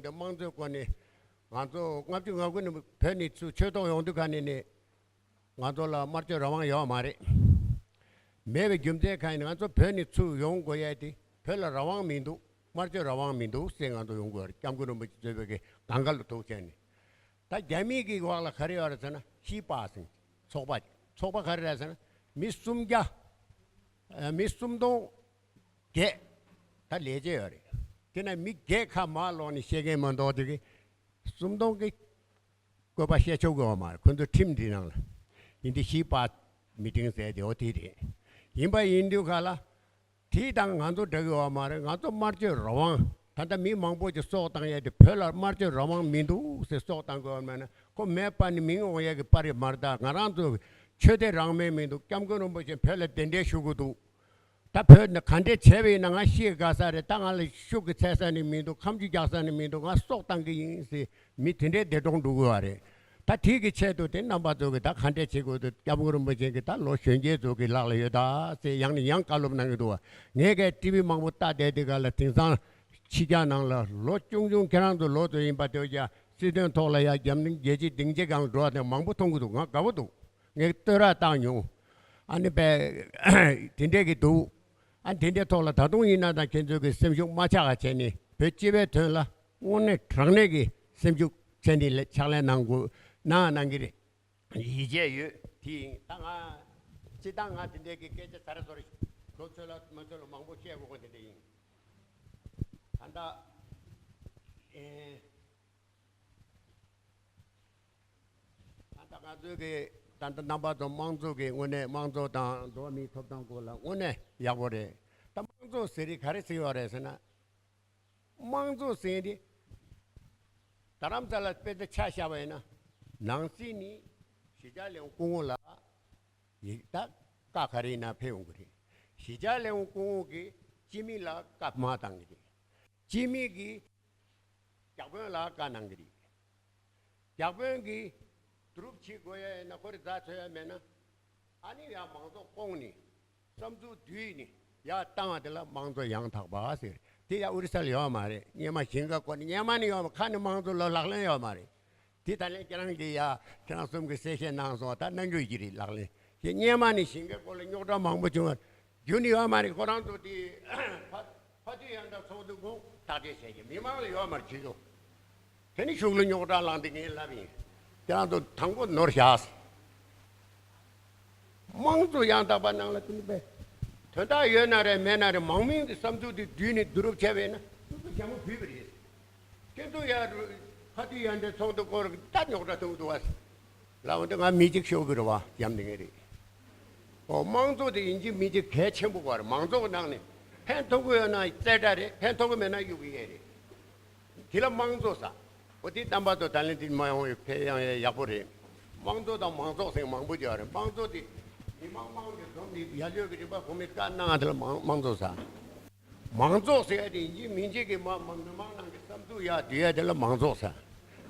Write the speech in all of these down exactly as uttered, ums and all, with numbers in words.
དེ་དམངས་གཙོའི་སྐོར་ནས་ང་ཚོ་ལྔ་བཅུ་ང་དགུ་ནས་བོད་ནས་ཚུར་ཆོས་ཐོག་ཡོང་དུས་ག་ནས་ནས་ང་ཚོ་ལ་དམར་གསོད་རང་དབང་ཡོད་མ་རེད། མེད་པའི་རྒྱུ་མཚན་གང་ཡིན་ང་ཚོ་བོད་ནས་ཚུར་ཡོང་དགོས་ཡས་དེ་བོད་ལ་རང་དབང་མི་འདུག་དམར་གསོད་རང་དབང་མི་འདུག་ཟེར་ང་ཚོ་ཡོང་དགོས་རེད། སྐྱབས་མགོན་རིན་པོ་ཆེ་གཙོས་པའི་གི་གང་ག་ལ་ཐུག་བྱས་ནས། ད་རྒྱ་མི་གི་འོག་ལ་ག་རེ་ཡོད་རེད་ཟེར་ན་ཤི་པ་ཟེར་ཚོགས་པ། ཚོགས་པ་ག་རེ་རེད་ཟེར་ན་མི་སུམ་བརྒྱ། ཨ། མི་སུམ་སྟོང་བརྒྱད་ད་ལས་བྱེད་ཡོད་རེད། དེ་ན་མི་བརྒྱད་ཁ་མར་ལོག་ནས་བཤད་མཁན་མ་གཏོགས་དེ་གི་སུམ་སྟོང་གི་བཀོད་པ་བཤད་ཆོག་གི་ཡོད་མ་རེད། ཁོ་ཚོ་ཁྲིམས་འདི་ནང་ལ་ཡིན་དེ་ཤི་པ་མི་ཊིང་ཟེར་དེ་འོ་དེ་རེད། ཡིན་པ་ཡིན་དུས་ག་ལ། དེ་དང་ང་ཚོ་འདྲ་གི་ཡོད་མ་རེད། ང་ཚོ་དམར་གསོད་རང་དབང་། ད་ལྟ་མི་མང་པོ་ཅིག་སྲོག་བཏང་ཡས་དེ་བོད་ལ་དམར་གསོད་རང་དབང་མི་འདུག་ཟེར་སྲོག་བཏང་གི་ཡོད་མེད་ན་ཁོ་མེད་པ་ནི་མིང་འོང་ཡས་ཀྱི་པར་རེད་མ་རེད། ད་ང་རང་ཚོ་ཆོས་དད་རང་མོས་མི་འདུག་སྐྱབས་མགོན་རིན་པོ་ཆེ་བོད་ལ་གདན་འདྲེན་ཞུ་གི་འདུག་ད་བོད་ནས་ག་འདྲས་བྱས་པ་ཡིན་ན་ང་ཤི་དགའ་ས་རེད། ད་ང་ལ་ཤུགས་ཀྱི་འཚོལ་ས་ནི་མི་འདུག་ཁ་མཆུ་རྒྱག་ས་ནི་མི་འདུག་ང་སྲོག་བཏང་གི་ཡིན་ཟེར་མི་དེ་འདྲས་འདས་གྲོངས་འགྲོ་གི་ཡོད་རེད། ད་དེ་གི་ཆེད་དུ་དེ་རྣམ་པ་ཚོ་གི་ད་ག་འདྲས་བྱེད་དགོས་འདུག་སྐྱབས་མགོན་རིན་པོ་ཆེ་གི་ད་ལོ་གཞོན་སྐྱེས་ཚོ་གི་ལག་ལ་ཡོད་ད་ཟེར་ཡང་ནས་ཡང་བཀའ་སློབ་གནང་གི་འདུག་བ། ངས་གའི་ཊི་ཝི་མང་པོ་ལྟ་བསྡད་དེ་ག་ལ་དེང་སང་ཕྱི་རྒྱལ་ནང་ལ་ལོ་ཆུང་ཆུང་ཁྱེད་རང་ཚོ་ལོ་ཚོད་ཡིན་པ་དེ་བ་ཀྱང་སྲིད་དོན་ཐོག་ལ་ཡ་རྒྱབ་ནི་རྒྱལ་སྤྱིའི་སྡིངས་ཆའི་སྒང་འགྲོ་བ་དེ་མང་པོ་མཐོང་གི་འདུག་ང་དགའ་པོ་འདུག་ངས་བསྟོད་ར་བཏང་མྱོང་། ཨ་ནི་པས་དེ་འདྲས་ཀྱི་འདུག་ཨ་དེ་འདྲས་ཐོག་ལ་ད་དུང་ཡིན་ན་ད་ཁྱེད་ཚོས་ཀྱི་སེམས་ཤུགས་མ་ཆག་ག་བྱས་ནས་བོད་སྤྱི་པའི་དོན་ལ་དངོས་གནས་དྲང་གནས་ཀྱི་སེམས་ཤུགས་བྱས་ནས་ལས་ཕྱག་ལས་གནང་དགོས་གནང་གནང་གི་རེད། ཡིད་ཆེས་ཡོད། དེ་ཡིན་ད་ང་སྤྱི་བཏང་ང་དེ་འདྲས་ཀྱི་སྐད་ཆ་ཚར་ཚོར་ལོ་ཚོད་ལ་མ་ཚོད་ལ་མང་པོ་བཤད་དགོས་དགོས་དེ་འདྲས་ཡིན། ད་ལྟ་ཨེ། ད་ལྟ་ང་ཚོའི་གི་ད་ལྟ་རྣམ་པ་ཚོ་དམངས་གཙོ་གི་དངོས་གནས་དམངས་གཙོ་དང་འགྲོ་བ་མིའི་ཐོབ་ཐང་སྐོར་ལ་དངོས་གནས་ཡག་པོ་རེད། ད་དམངས་གཙོ་ཟེར་རིགས་ག་རེ་ཟེར་བ་རེད་ཟེར་ན། དམངས་གཙོ་ཟེར་དེ་རྡ་རམ་ས་ལ་དཔེ་ཆ་ཆ་བཞག་པ་ཡིན་ན་ནང་སྲིད་ནི་གཞིས་ཆགས་ལས་ཁུངས་སྐུ་ངོ་ལ་ཡིག་ད་བཀའ་ག་རེ་ཡིན་ན་ཕེབས་ཡོང་གི་རེད། གཞིས་ཆགས་ལས་ཁུངས་སྐུ་ངོ་གིས་སྤྱི་མི་ལ་བཀའ་མ་བཏང་གི་རེད། སྤྱི་མི་གིས་བརྒྱ་དཔོན་ལ་བཀའ་གནང་གི་རེད། བརྒྱ་དཔོན་གྱིས་བསྡུ་རུབ་བྱེད་དགོས་ཡ་ཡིན་ན་ཁོ་རེ་རྩ་འཚོལ་ཡ་མེད་ན། ཨ་ནི་ཡ་མང་ཚོགས་བསྐོངས་ནས་བསམ་ཚུལ་བསྡུས་ནས་ཡ་བཏང་བ་དེ་ལ་དམངས་གཙོ་ཡང་དག་པ་ཟེར། དེ་ཡ་ཨོ་རི་ས་ལ་ཡོད་མ་རེད། སྔོན་མ་ཞིང་ཁ་བསྐོར་ནས་སྔོན་མ་ནས་ཡོད་མ་ཁ་ནས་དམངས་གཙོ་ལ་ལག་ལེན་ཡོད་མ་རེད། དེ་ད་ལན་ཁྱེད་རང་གིས་ཡ་ཁྱེད་རང་གསུམ་གྱིས་གསལ་བཤད་གནང་སོང་། ད་གནང་རྒྱུ་ཡི་རེད་ལག་ལེན་ཞེས་སྔོན་མ་ནས་ཞིང་ཁའི་སྐོར་ལ་རྙོག་དྲ་མང་པོ་བྱུང་བ་རྒྱུན་ནས་ཡོད་མ་རེད། ཁོ་རང་ཚོ་དེ་ཕ་ཕ་དུས་ཡང་འདྲ་ཚོགས་འདུ་དགོང་དག་དེ་བྱས་ཀྱི་མི་མང་ལ་ཡོད་མ་རེད་ཁྱེད་ཚོ། དེ་ནི་གཞུག་ལ་རྙོག་དྲ་ལངས་ཏེ་ངས་ལབ་ཡིན། ཁྱེད་རང་ཚོ་དང་པོ་ནོར་བཞག་དམངས་གཙོ་ཡང་དག་པ་ནང་ལ་དེ་ནི་པས། དོན་དག་ཡོད་ན་རེད་མེད་ན་རེད་མང་མིང་གི་བསམ་ཚུལ་དེ་བསྡུས་ནས་བསྡུ་རུབ་བྱས་པས་ན་སོ་སོ་ཞྭ་མོ་བུད་པ་རེད། ཁྱེད་ཚོ་ཡར་ཕ་དུས་ཡང་འདྲའི་ཚོགས་འདུ་སྐོར་ད་རྙོག་དྲ་ཐུག་འདུག་བ། ལ་འོན་ཏེ་ང་མི་གཅིག་ཤོག་གི་རེད་བ་ཡམ་དེ་ངས་རེད། ཨོ་དམངས་གཙོ་དེ་ཡིན་གཅིག་མིན་གཅིག་གལ་ཆེན་པོ་བ་རེད། མང་ཚོགས་ནང་ནས་ཕན་ཐོགས་ཀྱི་ཡོད་ན་རྩེ་གྲ་རེད། ཕན་ཐོགས་ཀྱི་མེད་ན་གཡུག་གི་ཡས་རེད། དེ་ལ་དམངས་གཙོ་ཟ། ཨོ་དེ་རྣམ་པ་ཚོ་ད་ལན་དེ་མ་ཡོང་བའི་ཕན་ཡང་ཡག་པོ་རེད། དམངས་གཙོ་དང་མང་ཚོགས་ཟེར་མང་པོ་ཅིག་ཡོད་རེད། དམངས་གཙོ་དེ་མི་མང་དམངས་ཀྱི་འཛོམས་ནས་ཡ་ལོས་ཀྱི་རིམ་པ་གོང་མའི་བཀའ་གནང་དེ་ལ་དམངས་དམངས་གཙོ་ཟ། མང་ཚོགས་ཟེར་ཡ་དེ་ཡིན་གཅིག་མིན་གཅིག་གི་མ་མ་མི་མང་ནང་གི་བསམ་ཚུལ་ཡ་བསྡུ་ཡ་དེ་ལ་མང་ཚོགས་ཟེར།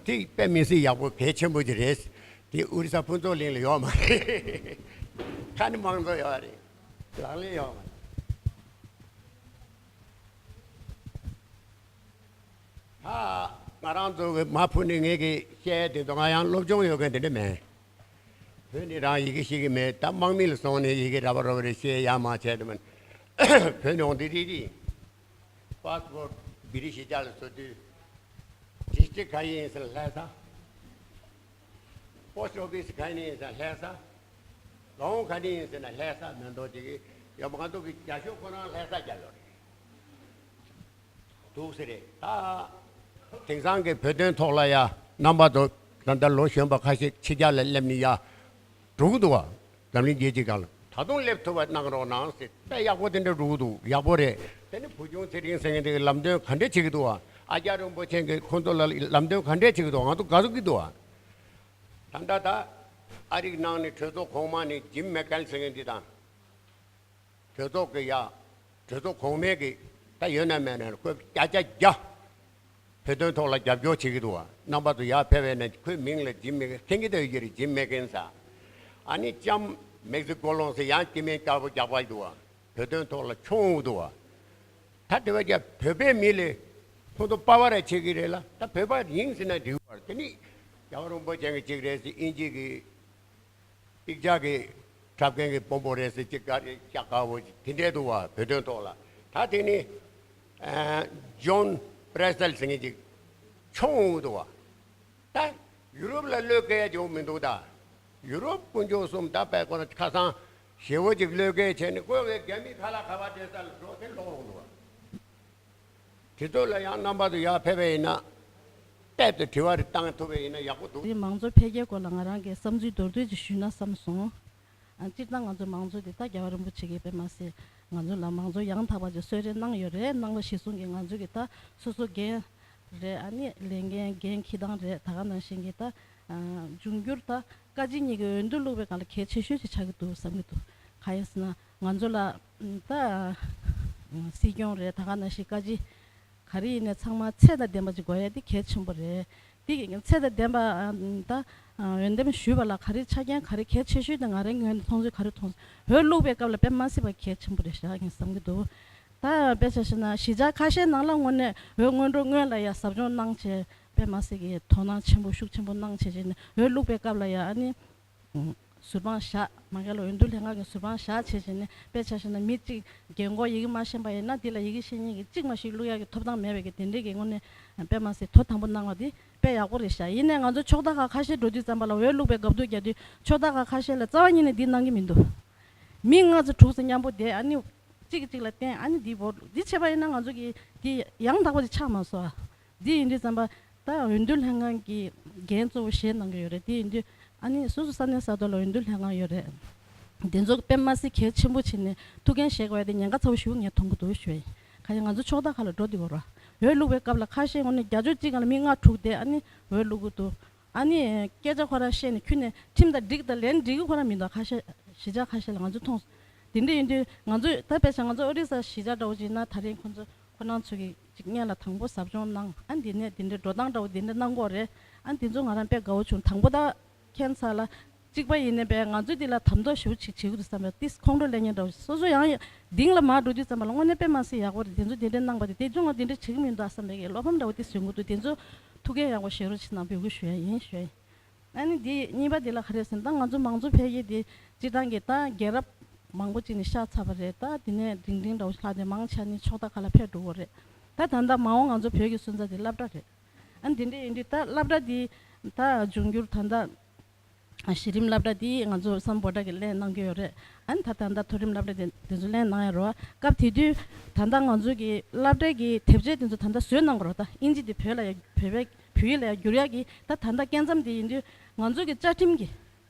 དེ་དཔེ་མི་སྲིད་ཡག་པོ་གལ་ཆེན་པོ་ཅིག་རེད། དེ་ཨོ་རི་ས་ཕུན་ཚོགས་གླིང་ལ་ཡོད་མ་རེད། ཁ་ནི་མང་ཚོགས་ཡོད་རེད། ལག་ལེན་ཡོད་མ་རེད། ད་ང་རང་ཚོ་གི་མ་ཕུ་ནི་ངེད་ཀྱི་བཤད་ཡ་དེ་ཚོ་ང་ཡང་སློབ་སྦྱོང་ཡོད་མཁན་དེ་འདྲ་མེད། བོད་ནས་རང་ཡི་གེ་ཤེས་ཀྱི་མེད། ད་དམག་མི་ལ་སོང་ནས་ཡི་གེ་ར་བ་ར་བ་རེ་བཤད་ཡ་མ་བྱས་དུ་མིན། བོད་ནས་འོང་དེ་རིག་རིག་པ་སི་པོར་བི་རི་ཤི་ཅ་ལ་བཟོ་དུས། ཌི་སི་ཊིག་ག་ཡིན་ཟེར་ན་ལྷ་ས། པོ་སི་ཊི་ཨོ་ཕི་སི་ག་ཡིན་ཟེར་ན་ལྷ་ས། ལོང་ག་ནས་ཡིན་ཟེར་ན་ལྷ་ས་མེ་མདོ་ཅིག་ཡོད་མ་གཏོགས་ཀྱི་རྒྱ་ཤོག་ཁོ་རང་ལྷ་ས་རྒྱ་ལོ་རེད། འདུག་ཟེར་རེད། ད་དེང་སང་གི་བོད་དོན་ཐོག་ལ་ཡ་རྣམ་པ་ཚོ་ད་ལྟ་ལོ་གཞོན་པ་ཁ་ཤས་ཕྱི་རྒྱལ་ལ་སླེབས་ནས་ཡ་འགྲོ་གི་འདུག་བ། འཛམ་གླིང་རྒྱལ་སྤྱིའི་སྒང་ལ་ད་དུང་སླེབས་ཐུབ་པ་གནང་རོགས་གནང་ཟེར་དཔེ་ཡག་པོ་དེ་འདྲ་འགྲོ་གི་འདུག་ཡག་པོ་རེད། དེ་ནི་བུ་ཆུང་ཚེ་རིང་ཟེར་མཁན་དེ་གི་ལམ་སྟོན་ག་འདྲས་བྱེད་ཀྱི་འདུག་བ། ཨ་ཀྱ་རིན་པོ་ཆེ་གིས་ཁོ་ཚོ་ལ་ལམ་སྟོན་ག་འདྲས་བྱེད་ཀྱི་འདུག་ང་ཚོ་དགའ་ཚོར་གྱི་འདུག་བ། ད་ལྟ་ད་ཨ་རིའི་ནང་ནས་གྲོས་ཚོགས་གོང་མ་ནས་ཇིམ་མེ་ཀལ་ཟེར་མཁན་འདི་དང་། གྲོས་ཚོགས་ཀྱི་ཡ། གྲོས་ཚོགས་གོང་མའི་གི་ད་ཡོད་ན་མེད་ན་ཁོས་བརྒྱ་ཆ་བརྒྱ། བོད་དོན་ཐོག་ལ་རྒྱབ་སྐྱོར་བྱེད་ཀྱི་འདུག་བ། རྣམ་པ་ཚོ་ཡར་ཕེབས་པས་ན་ཁོའི་མིང་ལ་ཇིམ་མེ་ཀལ་མཁྱེན་གྱི་ད་ཡོད་ཀྱི་རེད། ཇིམ་མེ་ཀལ་ཟ། ཨ་ནི་ལྕམ་མེག་སི་ཀོ་ལོང་ཟེར་ཡང་སྐྱེ་དམན་དཀར་པོ་རྒྱག་པ་འདུག་བ། བོད་དོན་ཐོག་ལ་མཆོང་འདུག་བ། ད་དེ་བས་ཀྱང་བོད་པའི་མི་ལས་ ཁོང་ཚོ་པ་བ་ར་བྱེད་ཀྱི་རེད་ལ། ད་བོད་པ་ཡིན་ཟེར་ན་འགྲིག་པར། དེ་ནི་རྒྱལ་བ་རིན་པོ་ཆེ་གི་གཅིག་རེད་ཟེར། དབྱིན་ཇི་གི་ཏིག་ཅག་གི་འཁྲབ་མཁན་གྱི་དཔོན་པོ་རེད་ཟེར། གཅིག་ག་རེ་ཤག་ག་བོ་དེ་འདྲས་འདུག་བ། བོད་དོན་ཐོག་ལ། ད་དེ་ནི་ཨ་ཇོན་པྲེ་སེལ་ཟེར་མཁན་ཅིག་མཆོང་འོང་འདུག་བ། ད་ཡུ་རོབ་ལ་བློས་འགེལ་ཡ་ཅིག་མི་འདུག་ད་ཡུ་རོབ་དཀོན་མཆོག་གསུམ་ད་དཔེ་ཁོ་ན་ཁ་སང་ཞེ་བོ་ཅིག་བློས་འགེལ་བྱས་ནས། ཁོ་བའི་རྒྱ་མི་ཁ་ལག་ཁ་པར་སྤྲད་ས་ལ་འགྲོ་དེ་ལོག་རོགས་འདུག་བ། དེ་ཚོ་ལ་ཡང་རྣམ་པ་ཚོ་ཡར་ཕེབས་པ་ཡིན་ན། རྦད་དེ་དྲི་བ་རེ་བཏང་ཐུབ་པ་ཡིན་ན་ཡག་པོ་འདུག། དེ་མང་གཙོ་འཕེལ་རྒྱས་སྐོར་ལ་ང་རང་གིས་བསམ་ཚུལ་མདོར་བསྡུས་ཅིག་ཞུས་ན་བསམ་སོང་། ཨ། སྤྱིར་བཏང་ང་ཚོ་མང་གཙོ་དེ་ད་རྒྱལ་བ་རིན་པོ་ཆེ་གིས་དཔེ་མ་སྲིད་ང་ཚོ་ལ་མང་གཙོ་ཡང་དག་པ་ཅིག་གསོལ་རས་གནང་ཡོད་རེད། གནང་བ་གཞིར་བཟུང་གིས་ང་ཚོ་གིས་ད་སོ་སོ་འགན་རེད། ཨ་ནི་ལས་འགན་འགན་འཁྱེར་སྟངས་རེད། ད་ག་ནང་བཞིན་གྱི་ད་ཨ་འབྱུང་འགྱུར་ད་བཀའ་སྤྱི་གཉིས་ཀྱི་འོས་བསྡུ་བླུག་པའི་སྒང་ལ་གལ་ཆེ་ཤོས་ཅིག་ཆགས་ཀྱི་འདུག་བསམ་གྱི་འདུག། གང་ཡིན་ཟེར་ན་ང་ཚོ་ལ་ད་སྲིད་སྐྱོང་རེད། ད་ག་ནང་བཞིན་བཀའ་སྤྱི་ག་རེ་ཡིན་ནའི་ཚང་མ་ཚད་དང་ལྡན་པ་ཅིག་དགོས་ཡ་དེ་གལ་ཆེན་པོ་རེད། དེ་གི་ཚད་དང་ལྡན་པ་ད་འོས་འདེམས་ཞུས་པ་ལ་ག་རེ་ཆ་རྐྱེན་ག་རེ་གལ་ཆེ་ཤོས་དེ་ང་རང་ངོས་ནས་མཐོང་ཚུལ་ག་རེ་མཐོང་། འོས་བླུག་པའི་སྐབས་ལ་དཔེ་མ་སྲིད་པ་གལ་ཆེན་པོ་རེད་ཤག་ངས་བསམ་གྱི་འདུག། ད་དཔེ་ཆ་བཞག་ན་གཞིས་ཆགས་ཁ་ཤས་ནང་ལ་དངོས་གནས་འོས་སྔོན་འགྲོ་སྔོན་ལ་ཡ་ཟབ་སྦྱོང་གནང་བྱས། དཔེ་མ་སྲིད་ཀྱི་དོ་སྣང་ཆེན་པོ་ཤུགས་ཆེན་པོ་གནང་བྱས་བྱས་ནས་འོས་བླུག་པའི་སྐབས་ལ་ཡ་ཨ་ནི། ཟུར་དཔང་བཞག། མ་གལ་ལ་འོས་བསྡུ་ལྷན་ཁང་གི་ཟུར་དཔང་བཞག་བྱས་བྱས་ནས། དཔེ་ཆ་བཞག་ན་མི་གཅིག་རྒན་གོག་ཡི་གེ་མ་ཤེས་པ་ཡིན་ན་འདི་ལ་ཡི་གེ་ཤེས་མཁན་གྱི་གཅིག་མ་ཞིག་བླུག་ཡག་གི་ཐོབ་ཐང་མེད་པའི་གི་དེ་འདྲའི་གི་དངོས་གནས་དཔེ་མ་སྲིད་དོ་དམ་པོ་གནང་བ་འདི་དཔེ་ཡག་པོ་རེད་ཤག། ཡིན་ནའི་ང་ཚོ་ཕྱོགས་མཐའ་ཁག་ཁ་ཤས་འགྲོ་དུས་ཙམ་པ་ལ་འོས་བླུག་པའི་རྒབ་རྡུག་རྒྱག་དུས་ཕྱོགས་མཐའ་ཁག་ཁ་ཤས་ལ་རྩ་བ་ཉིད་ནས་འདི་གནང་གི་མི་འདུག། མི་ལྔ་ཙམ་དྲུག་ཙམ་མཉམ་པོ་བསྡད། ཨ་ནི་གཅིག་གིས་གཅིག་ལ་བརྟེན། ཨ་ནི་འདི་བོ་འདི་བྱས་པ་ཡིན་ན་ང་ཚོ་གི་འདི་ཡང་དག་པ་ཅིག་ཆགས་མ་སོང་ཨ། འདི་ཡིན་དུས་ཙམ་པ་ད་འོས་བསྡུ་ལྷན་ཁང་གི་འགན་གཙོ་བོ་བཞེས་གནང་གི་ཡོད་རེད། དེ་ཡིན་དུས་ཨ་ནི་སོ་སོ་ས་གནས་ས་ཐོག་ལ་འོས་བསྡུ་ལྷན་ཁང་ཡོད་རེད། དེ་ཚོ་དཔེ་མ་སྲིད་གལ་ཆེན་པོ་བྱས་ནས་ཐུགས་འགན་བཞེས་དགོས་ཡ་དེ་ཉེན་ཁ་ཚ་བོ་ཞེ་པོ་ངས་མཐོང་གི་འདུག་ཞུ་ཡ་ཡིན། གང་ཡིན་ང་ཚོ་ཕྱོགས་མཐའ་ཁག་ལ་འགྲོ་བསྡད་ཡོད་རེད། འོས་བླུག་པའི་སྐབས་ལ་ཁ་ཤས་ངོ་ནས་བརྒྱ་ཆ་གཅིག་སྒང་ལ་མི་ལྔ་དྲུག་དེ་ཨ་ནི་འོས་བླུག་གི་འདུག། ཨ་ནི་སྐད་ཆ་ཁོ་རང་བཤད་ནས་ཁྱོན་ནས་ཁྲིམས་དང་འགྲིག་དང་ལན་འགྲིག་གི་ཁོ་རང་མི་འདུག། ཁ་ཤས་གཞིས་ཆགས་ཁ་ཤས་ལ་ང་ཚོ་མཐོང་སོང་། དེ་འདྲ་ཡིན་དུས་ང་ཚོས་ད་དཔེ་ཆ་ང་ཚོ་ཨོ་རི་ས་གཞིས་ཆགས་འདྲ་བོ་ཅིག་ཡིན་ན་ད་རིང་ཁོ་ཚོ་ཁོ་རང་ཚོ་གིས་ཅིག་སྔོན་ལ་དང་པོ་ཟབ་སྦྱོང་གནང་། ཨ་འདི་ནས་འདི་འདྲའི་འགྲོ་སྟངས་འདྲ་བོ་འདི་འདྲ་གནང་གི་ཡོད་རེད། ཨ་འདི་ཚོ་ང་རང་དཔེ་དགའ་བོ་བྱུང་། དང་པོ་ད་ཁྱད་མཚར་ལ་གཅིག་པ་ཡིན་ནའི་པས་ང་ཚོས་འདི་ལ་དམ་དོག་ཞེ་པོ་ཅིག་བྱེད་ཀྱི་འདུག་བསམ་པའི་ཏིས་ཁོང་ཁྲོ་སླེབས་མཁན་འདྲ་བོ་ཞིག། སོ་སོ་ཡང་གཏིང་ལ་མར་འགྲོ་དུས་ཙམ་པ་ལ་དངོས་གནས་དཔེ་མ་སྲིད་ཡག་པོ་རེད། དེ་ཚོ་དེ་འདྲ་གནང་པ་དེ་དེ་ཚོ་ང་དེ་འདྲ་བྱེད་ཀྱི་མི་འདུག་བསམ་པའི་གི་བློ་ཕམ་འདྲ་བོ་ཏིས་ཡོང་གི་འདུག། དེ་ཚོ་ཐུགས་འགན་ཡག་པོ་བཞེས་རོགས་བྱེད་གནང་འབོད་སྐུལ་ཞུ་ཡ་ཡིན་ཞུ་ཡ་ཡིན། ཨ་ནི་འདི་གཉིས་པ་འདི་ལ་ག་རེ་ཟེར་ན། ད་ང་ཚོ་མང་གཙོ་འཕེལ་རྒྱས་འདི་སྤྱིར་བཏང་གི་ད་རྒྱལ་རབས་མང་པོ་ཅིག་ནས་ཤར་ཚར་བ་རེད། ད་འདི་ནས་འབྲིང་འབྲིང་འདྲ་བོ་ལྷག་སྟེ་མང་ཆེ་ནི་ཕྱོགས་མཐའ་ཁག་ལ་ཕེབས་འགྲོ་གི་རེད། ད་ད་ལྟ་མ་འོངས་ང་ཚོ་བོད་ཀྱི་སོན་རྩ་འདི་སློབ་གྲྭ་རེད། ཨ་ནི་འདི་འདྲ་ཡིན་དུས་ད་སློབ་གྲྭ་འདི་ད་འབྱུང་འགྱུར་ད་ལྟ་གཞི་རིམ་སློབ་གྲྭ་འདི་ང་ཚོ་སམ་བྷོ་ཊ་གིས་ལེན་གནང་གི་ཡོད་རེད། ཨ་ནི་ད་ད་ལྟ་མཐོ་རིམ་སློབ་གྲྭ་དེ་དེ་ཚོ་ལེན་གནང་ཡ་རེད་བ། སྐབས་དེ་དུས་ད་ལྟ་ང་ཚོ་གི་སློབ་གྲྭ་གི་དེབ་ཆས་དེ་ཚོ་ད་ལྟ་བཟོས་གནང་གི་རེད། ད་ཨིན་ཇི་དེ་བོད་ལ་ཡ་བོད་པའི་བོད་ཡིག་ལ་ཡ་བསྒྱུར་ཡ་གི་ད་ད་ལྟ་སྐབས་མཚམས་དེ་ཡིན་དུས་ང་ཚོ་གི་བཅའ་ཁྲིམས་ཀྱི་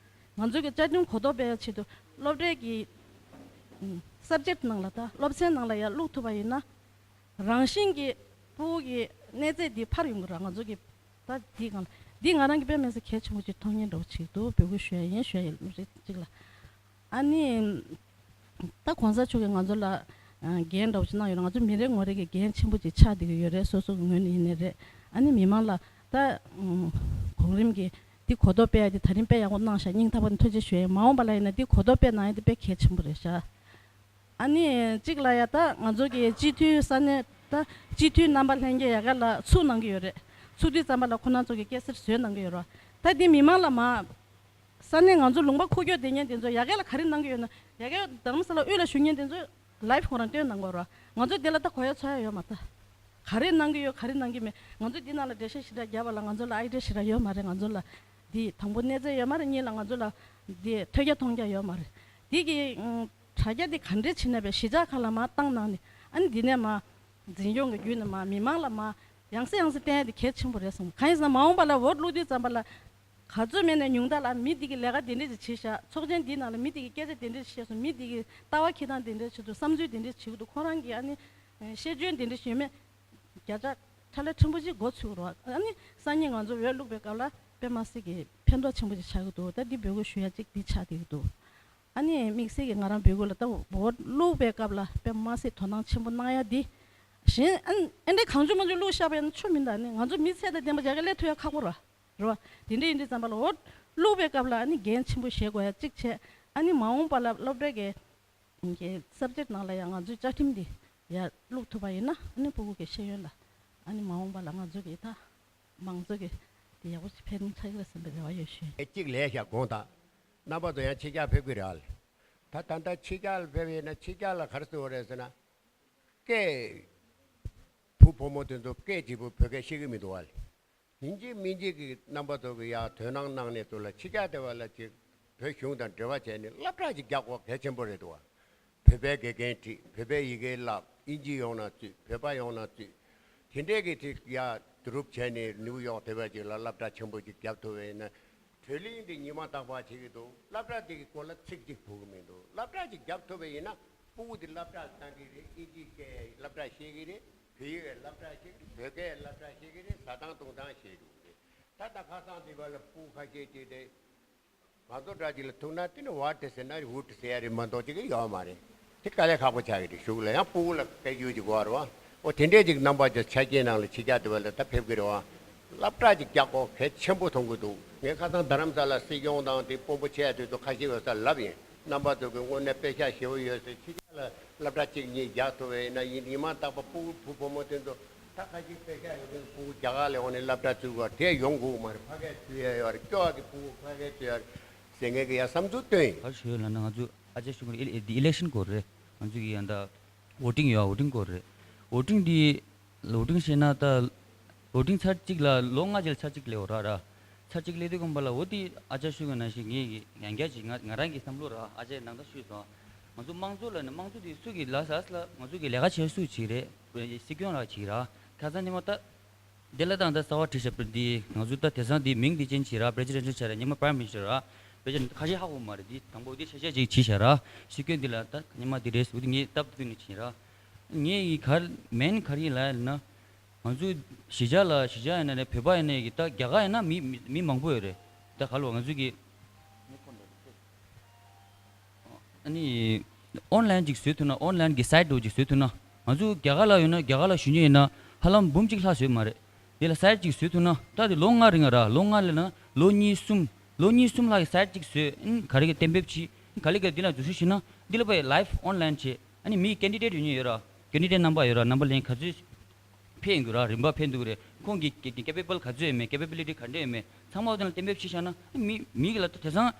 ང་ཚོ་གི་བཅའ་ཁྲིམས་གོ་རྟོགས་སྤེལ་ཡ་ཆེད་དུ་སློབ་གྲྭའི་གི་སབ་ཇེག་ནང་ལ་ད་སློབ་ཚན་ནང་ལ་ཡ་བླུག་ཐུབ་པ་ཡིན་ན། རང་བཞིན་གྱིས་ཕྲུ་གུ་གི་གནས་ཚད་འདི་འཕར་ཡོང་གི་རེད། ང་ཚོ་གི་ད་འདི་སྒང་ལ་འདི་ང་རང་གི་དཔེ་མི་སྲིད་གལ་ཆེན་པོ་ཅིག་མཐོང་ཉན་འདྲ་བོ་ཅིག་འདུག། འབོད་སྐུལ་ཞུ་ཡ་ཡིན་ཞུ་ཡ་ཡིན་རེད་གཅིག་ལ། ཨ་ནི་ད་གོང་ས་མཆོག་གིས་ང་ཚོ་ལ་འགན་འདྲ་བོ་ཅིག་གནང་ཡོད་རེད། ང་ཚོ་མི་རེ་ངོ་རེ་གི་འགན་ཆེན་པོ་ཅིག་ཆགས་བསྡད་ཀྱི་ཡོད་རེད། སོ་སོ་གི་ངོས་ནས་ཡིན་ནའི་རེད། ཨ་ནི་མི་མང་ལ་ད་གོང་རིམ་གྱི་འདི་གོ་རྟོགས་སྤེལ་ཡ་དེ་ད་རིང་དཔེ་ཡག་པོ་གནང་ཤག། སྙིང་ཐག་པ་ནས་ཐུགས་རྗེ་ཆེ་ཞུ་ཡ་ཡིན། མ་འོངས་པ་ལ་ཡིན་ན་འདི་གོ་རྟོགས་སྤེལ་གནང་ཡ་དེ་དཔེ་གལ་ཆེན་པོ་རེད་ཤག། ཨ་ནི་གཅིག་ལ་ཡ་ད་ང་ཚོ་གི་སྤྱི་འཐུས་ས་གནས་ད་སྤྱི་འཐུས་རྣམ་པ་ལྷན་རྒྱས་ཡ་ག་ལ་ཚུགས་གནང་གི་ཡོད་རེད། ཚུགས་དུས་ཙམ་པ་ལ་ཁོ་རང་ཚོ་གི་སྐད་སེར་བཟོས་གནང་གི་ཡོད་རེད། ད་འདི་མི་མང་ལ་མ་ས་གནས་ང་ཚོ་ལུང་པ་ཁུག་ཀྱོག་བསྡད་མཁན་དེ་ཚོ་ཡ་ག་ལ་ག་རེ་གནང་གི་ཡོད་ན། ཡ་ག་རྡ་རམ་ས་ལ་དབུས་ལ་བཞུགས་མཁན་དེ་ཚོ་ལའིབ་ཁོ་རང་སྟོན་གནང་གི་ཡོད་རེད། ང་ཚོ་འདི་ལ་ད་གོ་ཡ་ཚོར་ཡ་ཡོད་མ་རེད། ག་རེ་གནང་གི་ཡོད་ག་རེ་གནང་གི་མེད། ང་ཚོ་འདི་ནང་ལ་འགྲེལ་བཤད་ཞེ་དྲག་བརྒྱབ་པ་ལ་ང་ཚོ་ལ་ཨའི་ཌི་ཡ་ཞེ་དྲག་ཡོད་མ་རེད། ང་ཚོ་ལ་འདི་དང་པོ་གནས་ཚད་ཡོད་མ་རེད། གཉིས་ལ་ང་ཚོ་ལ་འདི་ཐོས་རྒྱ་མཐོང་རྒྱ་ཡོད་མ་རེད། འདི་གི་དྲ་རྒྱ་འདི་ག་འདྲས་བྱས་ནས་པའི་གཞིས་ཆགས་ཁག་ལ་མར་བཏང་གནང་ནས། ཨ་ནི་འདི་ནས་མར་འཛིན་སྐྱོང་གི་བརྒྱུད་ནས་མར་མི་མང་ལ་མར་ཡང་སེ་ཡང་སེ་བསྟན་ཡ་དེ་གལ་ཆེན་པོ་རེད་བསམ། གང་ཡིན་ཟེར་ན་མ་འོངས་པ་ལ་འོ་བླུག་དུས་ཙམ་པ་ལ་ག་ཚོད་མེད་ན་ཉུང་མཐའ་ལ་མི་འདི་གི་ལས་ཀ་དེ་འདྲས་ཅིག་བྱས་ཤག། ཚོགས་ཆེན་འདིའི་ནང་ལ་མི་འདི་གི་སྐད་ཆ་དེ་འདྲས་བཤད་སོང་། མི་འདི་གི་ལྟ་བ་འཁྱེར་སྟངས་དེ་འདྲས་བྱེད་འདུག། བསམ་ཚུལ་དེ་འདྲས་བྱེད་ཀྱི་འདུག། ཁོ་རང་གི་ཨ་ནི་ཤེས་འཇོན་དེ་འདྲས་ཡོད་མེད་བརྒྱ་ཆ་ཁྲ་ལ་ཕྲན་བུ་ཅིག་མགོ་ཚོས་རོགས། ཨ་ནི་སང་ཉིན་ང་ཚོ་འོས་བླུག་པའི་སྐབས་ལ་དཔེ་མ་སྲིད་ཀྱི་ཕན་ཐོགས་ཆེན་པོ་ཅིག་ཆགས་ཀྱི་འདུག། ད་འདི་འབོད་སྐུལ་ཞུ་ཡ་གཅིག་འདི་ཆགས་བསྡད་ཀྱི་འདུག། ཨ་ནི་དམིགས་བསལ་གྱི་ང་རང་འབོད་སྐུལ་ལ་ད་འོ་བླུག་པའི་སྐབས་ལ་དཔེ་མ་སྲིད་དོ་སྣང་ཆེན་པོ་གནང་ཡ་འདི། གཞན་ཨ་ཨེ་འདྲའི་གང་བྱུང་མང་བྱུང་བླུག་བཞག་པ་ཡིན་ན་ཆོ་མིན་ད། ནི་ང་ཚོ་མི་ཚད་དང་ལྡན་པ་རྒྱ་གར་སླེབས་ཐུབ་ཡ་ཁག་པོ་ར་རེད་བ། དེ་འདྲ་ཡིན་དུས་ཙམ་པ་ལ་འོ་བླུག་པའི་སྐབས་ལ་ཨ་ནི་འགན་ཆེན་པོ་བཞེས་དགོས་ཡ་གཅིག་བྱས། ཨ་ནི་མ་འོངས་པ་ལ་སློབ་གྲྭའི་གི་གི་སབ་ཇེག་ནང་ལ་ཡང་ང་ཚོའི་བཅའ་ཁྲིམས་འདི་ཡར་བླུག་ཐུབ་པ་ཡིན་ན། ཨ་ནི་ཕྲུ་གུ་གི་ཤེས་ཡོན་ལ་ ཨ་ནི་མ་འོངས་པ་ལ་ང་ཚོ་གི་ད་མང་གཙོ་གི་དེ་ཡག་པོ་ཞིག་ཕན་ཆགས་ཀྱི་རེད་བསམ་པའི་རེ་བ་ཡོད་ཞུ། ཨེ་གཅིག་ལས་བཞག་དགོངས་དག་རྣམ་པ་ཚོ་ཡང་ཕྱི་རྒྱལ་ཕེབས་ཀྱི་རེད་ཨ་ལེ། ད་ད་ལྟ་ཕྱི་རྒྱལ་ཕེབས་ཡིན་ན་ཕྱི་རྒྱལ་ལ་ག་རེ་ཟེར་བ་རེད་ཟེར་ན། སྐད། བུ་བུ་མོ་དེ་ཚོ་སྐད་གཅིག་པུ་བོད་སྐད་ཤེས་ཀྱི་མི་འདུག་ཨ་ལེ། ཡིན་གཅིག་མིན་གཅིག་གི་རྣམ་པ་ཚོ་གི་ཡ་དོ་སྣང་གནང་ནས་ཚུར་ལ་ཕྱི་རྒྱལ་དེ་བ་ལ་ཅིག་བོད་གཞུང་དང་འབྲེལ་བ་བྱས་ནས་སློབ་གྲྭ་ཅིག་རྒྱག་དགོས་གལ་ཆེན་པོ་རེད་འདུག་བ། བོད་པའི་དགེ་རྒན་ཁྲིད། བོད་པའི་ཡི་གེ་བསླབ། ཨིན་ཇི་ཡོང་ན་བཙུད། བོད་པ་ཡོང་ན་བཙུད། དེ་འདྲའི་གི་ཅིག་ཡ་སྒྲུབ་བྱས་ནས་ནིའུ་ཡོག་དེ་བ་ཅིག་ལ་སློབ་གྲྭ་ཆེན་པོ་ཅིག་རྒྱབ་ཐུབ་པ་ཡིན་ན། བོད་གླིང་འདི་ཉི་མ་རྟག་པར་བྱེད་ཀྱི་འདུག་སློབ་གྲྭ་འདི་གི་སྐོར་ལ་ཚིག་གཅིག་ཕུག་གི་མི་འདུག་སློབ་གྲྭ་གཅིག་རྒྱབ་ཐུབ་པ་ཡིན་ན། སྤུ་གུ་འདི་སློབ་གྲྭ་བཏང་གི་རེད། ཨིན་ཇིའི་སྐད་སློབ་གྲྭ་ཤེས་ཀྱི་རེད། བོད་ཡིག་སློབ་གྲྭ་ཤེས་ཀྱི་རེད། བོད་སྐད་སློབ་གྲྭ་ཤེས་ཀྱི་རེད། ཟ་སྟངས་འཐུང་སྟངས་ཤེས་འགྲོ་གི་རེད། ད་ལྟ་ཁ་སང་འདི་བར་ལ་སྤུ་གུ་ཁ་ཤས་ཅིག་དེ་ང་ཚོ་འདྲ་ཅིག་ལ་ཐུག་ན་དེ་ནི་ཝ་དེ་ཟེར་ན་ཝུ་དེ་ཟེར་ཡ་རེད་མ་གཏོགས་ཅིག་ཡོད་མ་རེད། དེ་དཀའ་ལས་ཁག་པོ་ཆགས་ཀྱི་རེད། གཞུག་ལ་ཡང་སྤུ་གུ་ལ་སྐད་སྒྱུར་གྱི་དགོས་རེད་བ། འོ་དེ་འདྲས་ཅིག་རྣམ་པ་ཅིག་ཆ་རྐྱེན་ནང་ལ་ཕྱི་རྒྱལ་དེ་བ་ལ་ད་ཕེབས་ཀྱི་རེད་བ། སློབ་གྲྭ་ཅིག་རྒྱག་དགོས་གལ་ཆེན་པོ་མཐོང་གི་འདུག་ངས་ཁ་སང་རྡ་རམ་ས་ལ་སྲིད་སྐྱོང་དང་དེ་དཔོན་པོ་ཆེ་དེ་ཚོ་ཁ་ཤས་ཡོད་ས་ལབ་ཡིན། རྣམ་པ་ཚོ་གི་དངོས་གནས་དཔེ་ཆ་ཞེ་པོ་ཡོད་ཟེར། ཕྱི་རྒྱལ་ལ་སློབ་གྲྭ་གཅིག་གཉིས་རྒྱག་ཐུབ་པ་ཡིན་ན་ཡིན། ཉི་མ་རྟག་པར་སྤུ་གུ་བུ་བུ་མོ་དེ་ཚོ་ད་ཁ་ཅིག་དཔེ་ཆ་ཡོད་མཁན་སྤུ་གུ་རྒྱ་གར་ལ་འོང་ནས་སློབ་གྲྭ་བཙུགས་པ་དེ་ཡོང་དགོས་མ་རེད། ཕ་གིར་བཙུགས་ཡ་ཡོད་རེད། སྐྱོ་བ་གི་སྤུ་གུ་ཕ་གིར་བཙུགས་ཡ་རེད་ཟེར་མཁན་གི་ཡ་བསམ་ཚུལ་བཏོན་ཡིན། ག་རེ་ཞུ་ཡོད་ལབ་ན། ང་ཚོ་ཨ་ཅག་ཞུ་གི་ཨི་ལེག་ཤན་སྐོར་རེད། ང་ཚོ་གི་ཡ་ད་ཝོ་ཊིང་ཡོད། ཝོ་ཊིང་སྐོར་རེད། ཝོ་ཊིང་འདི་ཝོ་ཊིང་བྱས་ན་ད་ཝོ་ཊིང་ཚར་གཅིག་ལ་ལོ་ལྔ་རྗེས་ལ་ཚར་གཅིག་སླེབས་ཡོད་ར་ར། ཚར་གཅིག་སླེབས་དུས་ཙམ་པ་ལ་འོ་དེ་ཨ་ཅག་ཞུ་གི་ནང་བཞིན་ངས་ཡང་བསྐྱར་ཅིག་ང་ང་རང་གི་བསམ་བློ་ར་ཨ་ཅག་ནང་ད་ཞུས་སོང་། ང་ཚོ་དམངས་གཙོ་ལ་ནི་དམངས་གཙོ་དེ་སུ་གི་ལ་ས་ལ་ང་ཚོ་གི་ལས་ཀ་བྱེད་སུ་ཅིག་རེད། སྲིད་སྐྱོང་ར་ཅིག་ར། ཁ་སང་ཉི་མ་ད་དེ་ལ་དང་ད་གསར་བ་བྲིས་བཞག་པ་འདི་ང་ཚོ་ད་དེང་སང་འདི་མིང་འདི་ཅན་བྱེད་ར། པི་རེ་སི་ཌེན་ཊི་བྱས་ར། སྔོན་མ་པ་རའིམ་མི་ནི་སི་ཊར་ར། པི་རེ་སི་ཌེན་ཊི་ཁ་ཤས་ཧ་གོ་མ་རེད། འདི་དང་པོ་འདི་ཤ་ཤ་ཅིག་བྱས་བཞག་ར། སྲིད་སྐྱོང་འདི་ལ་ད་ཉི་མ་འདི་རེད་ཟེར་འདི་ངས་སྟབས་བསྟུན་ནས་བྱས་ར། ངས་ཡི་གར་མེན་ག་རེ་ཡིན་ལབ་ཡ་ལབ་ན། ང་ཚོ་གཞིས་ཆགས་ལ་གཞིས་ཆགས་ཡིན་ན་རེད། བོད་པ་ཡིན་ན་ཡིན་གྱི་ད་རྒྱ་གར་ཡིན་ན་མི་མི་མི་མང་པོ་ཡོད་རེད། ད་ག་ལ་བ་ང་ཚོ་གི་ཨ་ནི་ཨོན་ལན་ཅིག་བཟོས་ཐུབ་ན། ཨོན་ལན་གྱི་སའིཊ་འདྲ་བོ་ཅིག་བཟོས་ཐུབ་ན། ང་ཚོ་རྒྱ་གར་ལ་ཡོད་ན་རྒྱ་གར་ལ་ཞུ་མཁན་ཡིན་ན་ཧ་ལམ་འབུམ་གཅིག་ལྷག་བཟོས་མ་རེད། དེ་ལ་སའིཊ་ཅིག་བཟོས་ཐུབ་ན། ད་དེ་ལོ་ལྔ་རིང་ང་ར། ལོ་ལྔ་ལབ་ན་ལོ་གཉིས་གསུམ། ལོ་གཉིས་གསུམ་ལྷག་གི་སའིཊ་ཅིག་བཟོས། ཨིན་ག་རེ་གི་གཏན་འབེབས་བྱས། ཨིན་ག་ལེ་ག་འདི་ལ་འཛུལ་ཞུགས་བྱས་ན་འདི་ལ་པའི་ལའིབ་ཨོན་ལན་བྱས། ཨ་ནི་མི་ཀེན་ཌི་ཌེཊ་ཡོད་མཁན་ཡོད་ར། ཀེན་ཌི་ཌེཊ་རྣམ་པ་ཡོད་ར། རྣམ་པ་ལེན་ག་ཚོད་ཕེབས་ཡོང་གི་ར། རིམ་པ་ཕེབས་འདུག་གི་རེད། ཁོང་གི་ཀེ་ཀེ་པེ་བལ་ག་ཚོད་ཡོད་མེད། ཀེ་པེ་བི་ལི་ཊི་ག་འདྲ་ཡོད་མེད་ཚང་མ་འོ་དེ་ལ་གཏན་འབེབས་བྱས་བཞག་ན། ཨ་ནི་མི་མི་གི་ལ་ད་དེང་སང་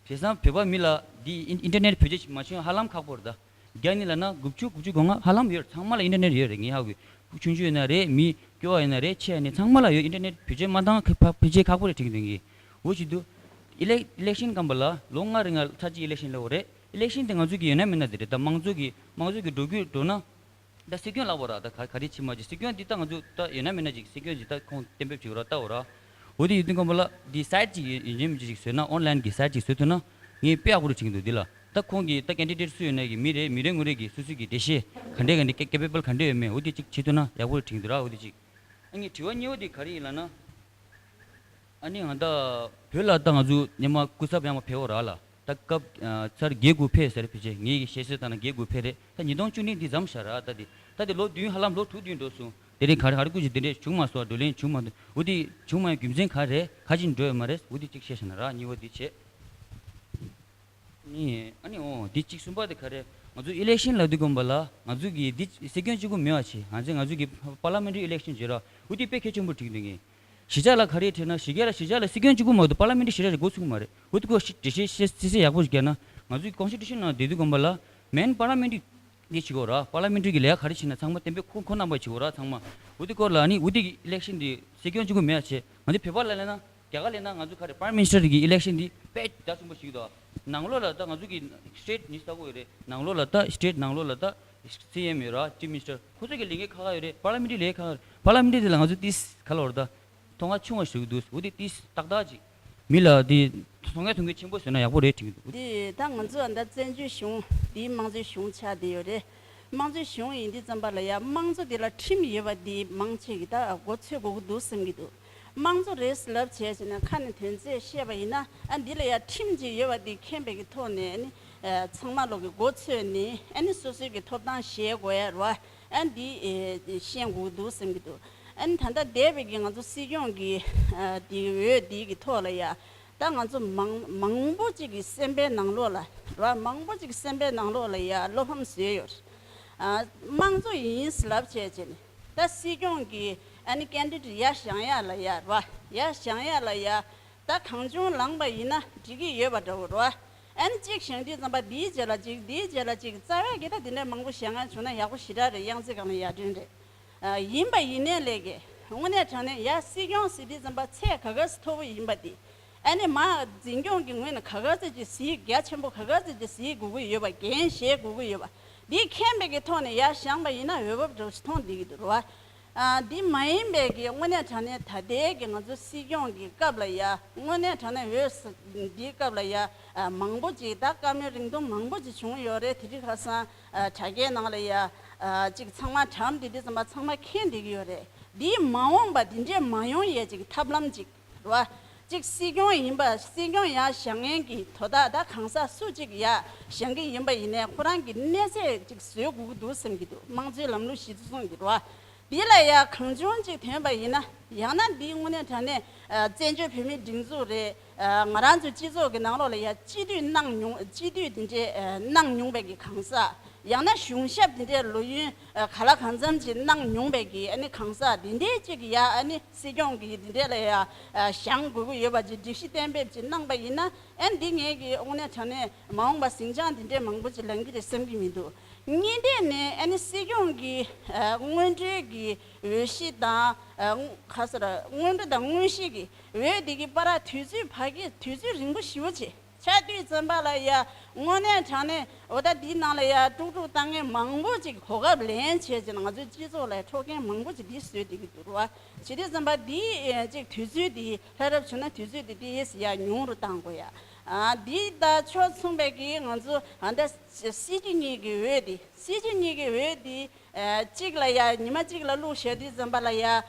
དེང་སང་བོད་པ་མི་ལ་འདི་ཨིན་ཨིན་ཊར་ནེཊ་བེད་སྤྱོད་མ་བྱུང་ཧ་ལམ་ཁག་པོ་རེད། ད་རྒྱ་ནི་ལབ་ན་དགུ་བཅུ་དགུ་བཅུ་གོ་ལྔ་ཧ་ལམ་ཡོད་རེད། ཚང་མ་ལ་ཨིན་ཊར་ནེཊ་ཡོད་རེད། ངས་ཧ་གོ་གི། ཕྲུ་གུ་ཆུང་ཆུང་ཡིན་ན་རེད། མི་སྐྱོ་བ་ཡིན་ན་རེད། ཆེ་ཡིན་ན་ཚང་མ་ལ་ཡོད། ཨིན་ཊར་ནེཊ་བེད་སྤྱོད་མ་བཏང་ཁ་ཕ་ཕལ་ཆེར་ཁག་པོ་རེད་དྲན་གྱི་འདུག་ངས། འོ་ཅི་འདུག་ཨི་ལེག་ཨི་ལེག་ཤན་སྐབས་ལ་ལོ་ལྔ་རིང་ལ་ཚར་གཅིག་ཨི་ལེག་ཤན་ལབ་དགོས་རེད། ཨི་ལེག་ཤན་དེ་ང་ཚོ་གི་ཡོད་ན་མེད་ན་དེ་རེད། ད་དམངས་གཙོ་གི་དམངས་གཙོ་གི་འགྲོ་རྒྱུ་འགྲོ་ན། ད་སྲིད་སྐྱོང་ལབ་དགོས་ར། ད་ག་ག་རེ་བྱེད་མ་བྱེད། སྲིད་སྐྱོང་འདི་ད་ང་ཚོ་ད་ཡོད་ན་མེད་ན་ཅིག་སྲིད་སྐྱོང་ཅིག་ད་ཁོང་གཏན་འབེབས་བྱེད་དགོས་ར། ལྟ་དགོས་ར། འོ་དེ་ཡིན་དུས་སྐབས་ལ་འདི་སའིཊ་ཅིག་ཡིན་ཡིན་གཅིག་ཅིག་བཟོས་ན། ཨོན་ལན་གྱི་སའིཊ་ཅིག་བཟོས་ཐུབ་ན་ངས་དཔེ་ཡག་པོ་རེད་དྲན་གྱི་འདུག་འདི་ལ་ད་ཁོང་གི་ད་ཀེན་ཌི་ཌེཊ་སུ་ཡོད་ན་གི་མི་རེ་མི་རེ་ངོ་རེ་གི་སོ་སོ་གི་འགྲེལ་བཤད་ག་འདྲས་ག་འདྲས་ཀེ་ཀེ་པེ་བལ་ག་འདྲས་ཡོད་མེད། འོ་དེ་ཅིག་བྱེད་ཐུབ་ན་ཡག་པོ་རེད་དྲན་གྱི་འདུག་ར། འོ་དེ་ཅིག་ཨ་ནི་དྲི་བ་གཉིས་པ་དེ་ག་རེ་ཡིན་ལབ་ན། ཨ་ནི་ང་ད་བོད་ལ་ད་ང་ཚོ་ཉི་མ་སྐུ་ཚབ་ཡང་མ་ཕེབས་ཡོད་ར་ལ། ད་སྐབས་ཚར་བརྒྱད་དགུ་ཕེབས་ཟེར། ཕལ་ཆེར་ངེད་ཀྱི་ཤེས་ཚོད་ལྟར་ན་བརྒྱད་དགུ་ཕེབས་རེད། ད་ཉིས་སྟོང་བཅུ་གཉིས་འདི་མཚམས་བཞག་ར། ད་དེ་ད་དེ་ལོ་བདུན་ཧ་ལམ་ལོ་དྲུག་བདུན་འགྲོ་སོང་། དེ་རིང་ག་རེ་ག་རེ་སྐུ་མཁྱེན་དེ་འདྲས་བྱུང་མ་སོང་། བགྲོ་གླེང་བྱུང་མ་འདུག་འོ་དེ་བྱུང་མ་ཡོང་རྒྱུ་མཚན་ག་རེ་རེད། ག་ཅིག་འགྲོ་ཡོད་མ་རེད། འོ་དེ་གཅིག་བཤད་ཤེས་ན་ར། གཉིས་པ་དེ་བྱས། ནི་ཨ་ནི་འོ་འདི་གཅིག་གསུམ་པ་དེ་ག་རེ། ང་ཚོ་ཨི་ལེག་ཤན་ལབ་དུས་སྒང་པ་ལ་ང་ཚོ་གི་འདི་སྲིད་སྐྱོང་གཅིག་པུ་མེད་པ་བྱས། ང་ཚོ་ང་ཚོ་གི་པར་ལི་མེན་ཊ་རི་ཨི་ལེག་ཤན་བྱེད་ར། འོ་འདི་དཔེ་གལ་ཆེན་པོ་བསྒྲིགས་འདུག་ངས། གཞིས་ཆགས་ལ་ག་རེ་དྲན་ན་གཞིས་ཀ་ལ་གཞིས་ཆགས་ལ་སྲིད་སྐྱོང་གཅིག་པུ་མ་གཏོགས་པར་ལི་མེན་ཊི་གཞིས་ཆགས་ལ་འགོ་ཚུགས་མ་རེད། འོ་འདི་སྐོར་ཞིག་འགྲེལ་བཤད་བཤད་བཤད་ཡག་པོ་ཞིག་རྒྱག་ན། ང་ཚོ་གི་ཀོན་སི་ཊི་ཊུ་ཤན་ནང་བསྡད་དུས་སྒང་པ་ལ་མེན་པར་ལི་མེན་ཊ་རི་འདི་བྱེད་དགོས་ར། པར་ལི་མེན་ཊ་རི་གི་ལས་ཀ་ག་རེ་བྱེད་ན་ཚང་མ་གཏན་འབེབས་ཁོ་ཁོ་རྣམ་པ་བྱེད་དགོས་ར་ཚང་མ། འོ་འདི་སྐོར་ལ་ཨ་ནི་འོ་འདི་གི་ཨི་ལེག་ཤན་འདི་སྲིད་སྐྱོང་གཅིག་པུ་མེད་པ་བྱས། ང་ཚོ་བོད་པ་ལ་ལབ་ན། རྒྱ་གར་ལ་ན་ང་ཚོ་ག་རེ་པར་མི་ནི་སི་ཊར་གི་ཨི་ལེག་ཤན་འདི་དཔེ་རྒྱ་ཆེན་པོ་ཞིག་འདུག་ནང་ལོགས་ལ་ད་ང་ཚོ་གི་སི་ཊེཊ་ཉི་ཤུ་རྩ་དགུ་ཡོད་རེད། ནང་ལོགས་ལ་ད་སི་ཊེཊ་ནང་ལོགས་ལ་ད་སི་ཨེམ་ཡོད་ར། ཅིབ་མི་ནི་སི་ཊར། ཁོ་ཚོ་གི་ལས་འགན་ཁག་ཁག་ཡོད་རེད། པར་ལི་མེན་ཊ་རི་ལས་ཁག་ཁག་ཡོད་རེད། པར་ལི་མེན་ཊ་རི་དེ་ལ་ང་ཚོ་ཏིས་ག་ལ་བར་ད་མཐོང་ཁ་ཆུང་བ་ཞིག་འདུག་འོ་དེ་ཏིས་ཏག་ཏག་ཅིག་མི་ལ་དེ་མཐོང་ཁ་མཐོང་ཁ་ཆེན་པོ་བཟོས་ན་ཡག་པོ་རེད་དྲན་གྱི་འདུག་དེ་ད་ང་ཚོ་ཨ་ད་བཙན་བྱོལ་གཞུང་དེ་དམངས་གཙོའི་གཞུང་ཆགས་བསྡད་ཡོད་རེད། དམངས་གཙོའི་གཞུང་ཡིན་དུས་ཙམ་པ་ལ་ཡ་དམངས་གཙོ་དེ་ལ་ཁྲིམས་ཡོད་པ་དེ་མང་ཆེ་གི་ད་མགོ་ཚོས་དགོས་ཀྱི་འདུག་བསམ་གྱི་འདུག་དམངས་གཙོ་རེད་ལབ་བྱས་བྱས་ན་ཁ་ནས་དོན་ཚན་བཤད་པ་ཡིན་ན། ཨ་འདི་ལ་ཡ་ཁྲིམས་ཅིག་ཡོད་པ་འདི་མཁྱེན་པའི་གི་ཐོག་ནས་ཨ་ནི་ཚང་མ་ལོག་གི་མགོ་ཚོས་ནས་ཨ་ནི་སོ་སོའི་གི་ཐོབ་ཐང་བཞེས་དགོས་ཡ་རེད་བ། ཨ་འདི་ཤེས་དགོས་ཀྱི་འདུག་བསམ་གྱི་འདུག་ཨ་ནི་ད་ལྟ་འདས་པའི་གི་ང་ཚོ་སྲིད་སྐྱོང་གི་འདི་འོས་འདི་གི་ཐོག་ལ་ཡ་ད་ང་ཚོ་མང་མང་པོ་ཅིག་གི་སེམས་པའི་ནང་ལོགས་ལ་རེད་བ། མང་པོ་ཅིག་གི་སེམས་པའི་ནང་ལོགས་ལ་ཡ་བློ་ཕམ་བཟོས་ཡོད་རེད། དམངས་གཙོ་ཡིན་ལབ་བྱས་བྱས་ནས་ད་སྲིད་སྐྱོང་གི་ ཨ་ནི་ཀེན་ཌི་ཌེཊ་ཡར་བཞེངས་ཡག་ལ་ཡ་རེད་བ། ཡར་བཞེངས་ཡག་ལ་ཡ་ད་གང་བྱུང་ལངས་པ་ཡིན་ན་འགྲིག་གི་ཡོད་པ་འདྲ་བོ་རེད་བ། ཨ་ནི་གཅིག་བཞེངས་དུས་ཙམ་པ་འདིའི་རྗེས་ལ་གཅིག་འདིའི་རྗེས་ལ་གཅིག་རྩ་བའི་གི་ད་འདི་འདྲ་མང་པོ་བཞེངས་ཡག་བྱུང་ན་ཡག་པོ་ཞེ་དྲག་རེད། གཡང་རྩེ་སྒང་ལ་ཡར་ཐོན་རེད། ཨ་ཡིན་པ་ཡིན་ནའི་ལས་ཀའི་དངོས་གནས་དྲང་གནས་ཡར་སྲིད་སྐྱོང་ཟེར་དུས་ཙམ་པ་ཚད་ག་ག་ཚོད་མཐོ་པོ་ཡིན་པ་དེ། ཨ་ནི་མར་འཛིན་སྐྱོང་གི་ངོས་ནས་ག་ག་ཚོད་ཅིག་གཟིགས། རྒྱ་ཆེན་པོ་ག་ག་ཚོད་ཅིག་གཟིགས་དགོས་ཀྱི་ཡོད་པ། འགན་བཞེས་དགོས་ཀྱི་ཡོད་པ། འདི་མཁྱེན་པའི་གི་ཐོག་ནས་ཡར་བཞེངས་པ་ཡིན་ན་འོས་བབ་འདྲ་བོ་ཞིག་མཐོང་བསྡད་ཀྱི་འདུག་རེད་བ། ཨ་འདི་མ་ཡིན་པའི་གི་དངོས་གནས་དྲང་གནས་ད་ལྟའི་གི་ང་ཚོ་སྲིད་སྐྱོང་གི་སྐབས་ལ་ཡ་དངོས་གནས་དྲང་གནས་འོས་ས་འདིའི་སྐབས་ལ་ཡ་ཨ་མང་པོ་ཅིག་ད་བཀའ་མོལ་རིང་ཐུང་མང་པོ་ཅིག་བྱུང་ཡོད་རེད། དེ་རིང་ཁ་སང་ཨ་དྲ་རྒྱའི་ནང་ལ་ཡ་ཨ་ཅིག་ཚང་མ་གྲམ་བསྡད་དུས་ཙམ་པ་ཚང་མ་མཁྱེན་བསྡད་ཀྱི་ཡོད་རེད། འདིའི་མ་འོངས་པ་འདི་འདྲའི་མ་ཡོང་ཡས་ཅིག་ཐབས་ལམ་ཅིག་རེད་བ། གཅིག་སྲིད་སྐྱོང་ཡིན་པ། སྲིད་སྐྱོང་ཡར་བཞེངས་མཁན་གྱི་དོ་བདག་ད་གང་ཟག་སུ་གཅིག་ཡར་བཞེངས་ཀྱི་ཡིན་པ་ཡིན་ནའི་ཁོ་རང་གི་གནས་ཚད་གཅིག་བཟོ་དགོས་ཀྱི་འདུག་བསམ་གྱི་འདུག། དམངས་གཙོའི་ལམ་ལུགས་གཞི་བཟུང་གི་རེད་བ། འདི་ལ་ཡ་གང་བྱུང་གཅིག་ཐོན་པ་ཡིན་ན། ཡང་ན་འདི་དངོས་གནས་དྲང་གནས་ཨ་བཙན་བྱོལ་བོད་མིའི་སྒྲིག་འཛུགས་རེད། ཨ་ང་རང་ཚོའི་སྤྱི་ཚོགས་ཀྱི་ནང་ལོགས་ལ་ཡ་སྤྱི་འཐུས་གནང་མྱོང་། སྤྱི་འཐུས་འདི་འདྲའི་ཨ་གནང་མྱོང་བའི་གི་གང་ཟག། ཡང་ན་གཞུང་ཞབས་འདི་འདྲའི་ལོ་ཡུན་ཨ་ག་ལ་གང་འཚམ་ཅིག་གནང་མྱོང་བའི་གི་ཨ་ནི་གང་ཟག་འདི་འདྲའི་གཅིག་ཡ་ཨ་ནི་སྲིད་སྐྱོང་གི་འདི་འདྲའི་ལ་ཡ་ཨ་བཞེངས་དགོས་ཀྱི་ཡོད་པ་ཅིག་སྒྲིག་གཞི་གཏན་འབེབས་ཅིག་གནང་པ་ཡིན་ན། ཨ་ནི་འདི་ངས་གི་དངོས་གནས་དྲང་གནས་མ་འོངས་པ་ཟིང་ཆ་འདི་འདྲའི་མང་པོ་ཅིག་ལངས་ཀྱི་རེད་བསམ་གྱི་མི་འདུག། གཉིས་ཐད་ནས་ཨ་ནི་སྲིད་སྐྱོང་གི་ཨ་སྔོན་འགྲོའི་གི་འོས་གཞི་དང་ཨ་ག་ཟེར། སྔོན་འགྲོ་དང་དངོས་གཞི་གི་འོས་འདི་གི་བར་དུས་ཚོད་ཕ་གི་དུས་ཚོད་རིང་པོ་ཞེ་པོ་ཅིག་ཆགས་དུས་ཙམ་པ་ལ་ཡ་དངོས་གནས་དྲང་གནས་འོ་ད་འདི་ནང་ལ་ཡ་དཀྲུག་དཀྲུག་བཏང་མཁན་མང་པོ་ཅིག་གོ་སྐབས་ལེན་བྱས་ཅིག་ང་ཚོའི་སྤྱི་ཚོགས་ལ་འཕྲོག་མཁན་མང་པོ་ཅིག་འདི་བཟོས་བསྡད་ཀྱི་འདུག་རེད་བ། བྱེད་དུས་ཙམ་པ་འདི་ཅིག་དུས་ཚོད་འདི་ལྷ་རབ་བྱུང་ན་དུས་ཚོད་འདི་ཏོག་ཙམ་ཡ་ཉུང་རུ་བཏང་དགོས་ཡ། ཨ་འདི་དང་ཕྱོགས་མཚུངས་པའི་གི་ང་ཚོ་ཨ་ད་སྲིད་སྤྱི་གཉིས་ཀྱི་འོས་འདི། སྲིད་སྤྱི་གཉིས་ཀྱི་འོས་འདི་ཨ་གཅིག་ལ་ཡ་ཉི་མ་གཅིག་ལ་བླུགས་བཞག་དུས་ཙམ་པ་ལ་ཡ་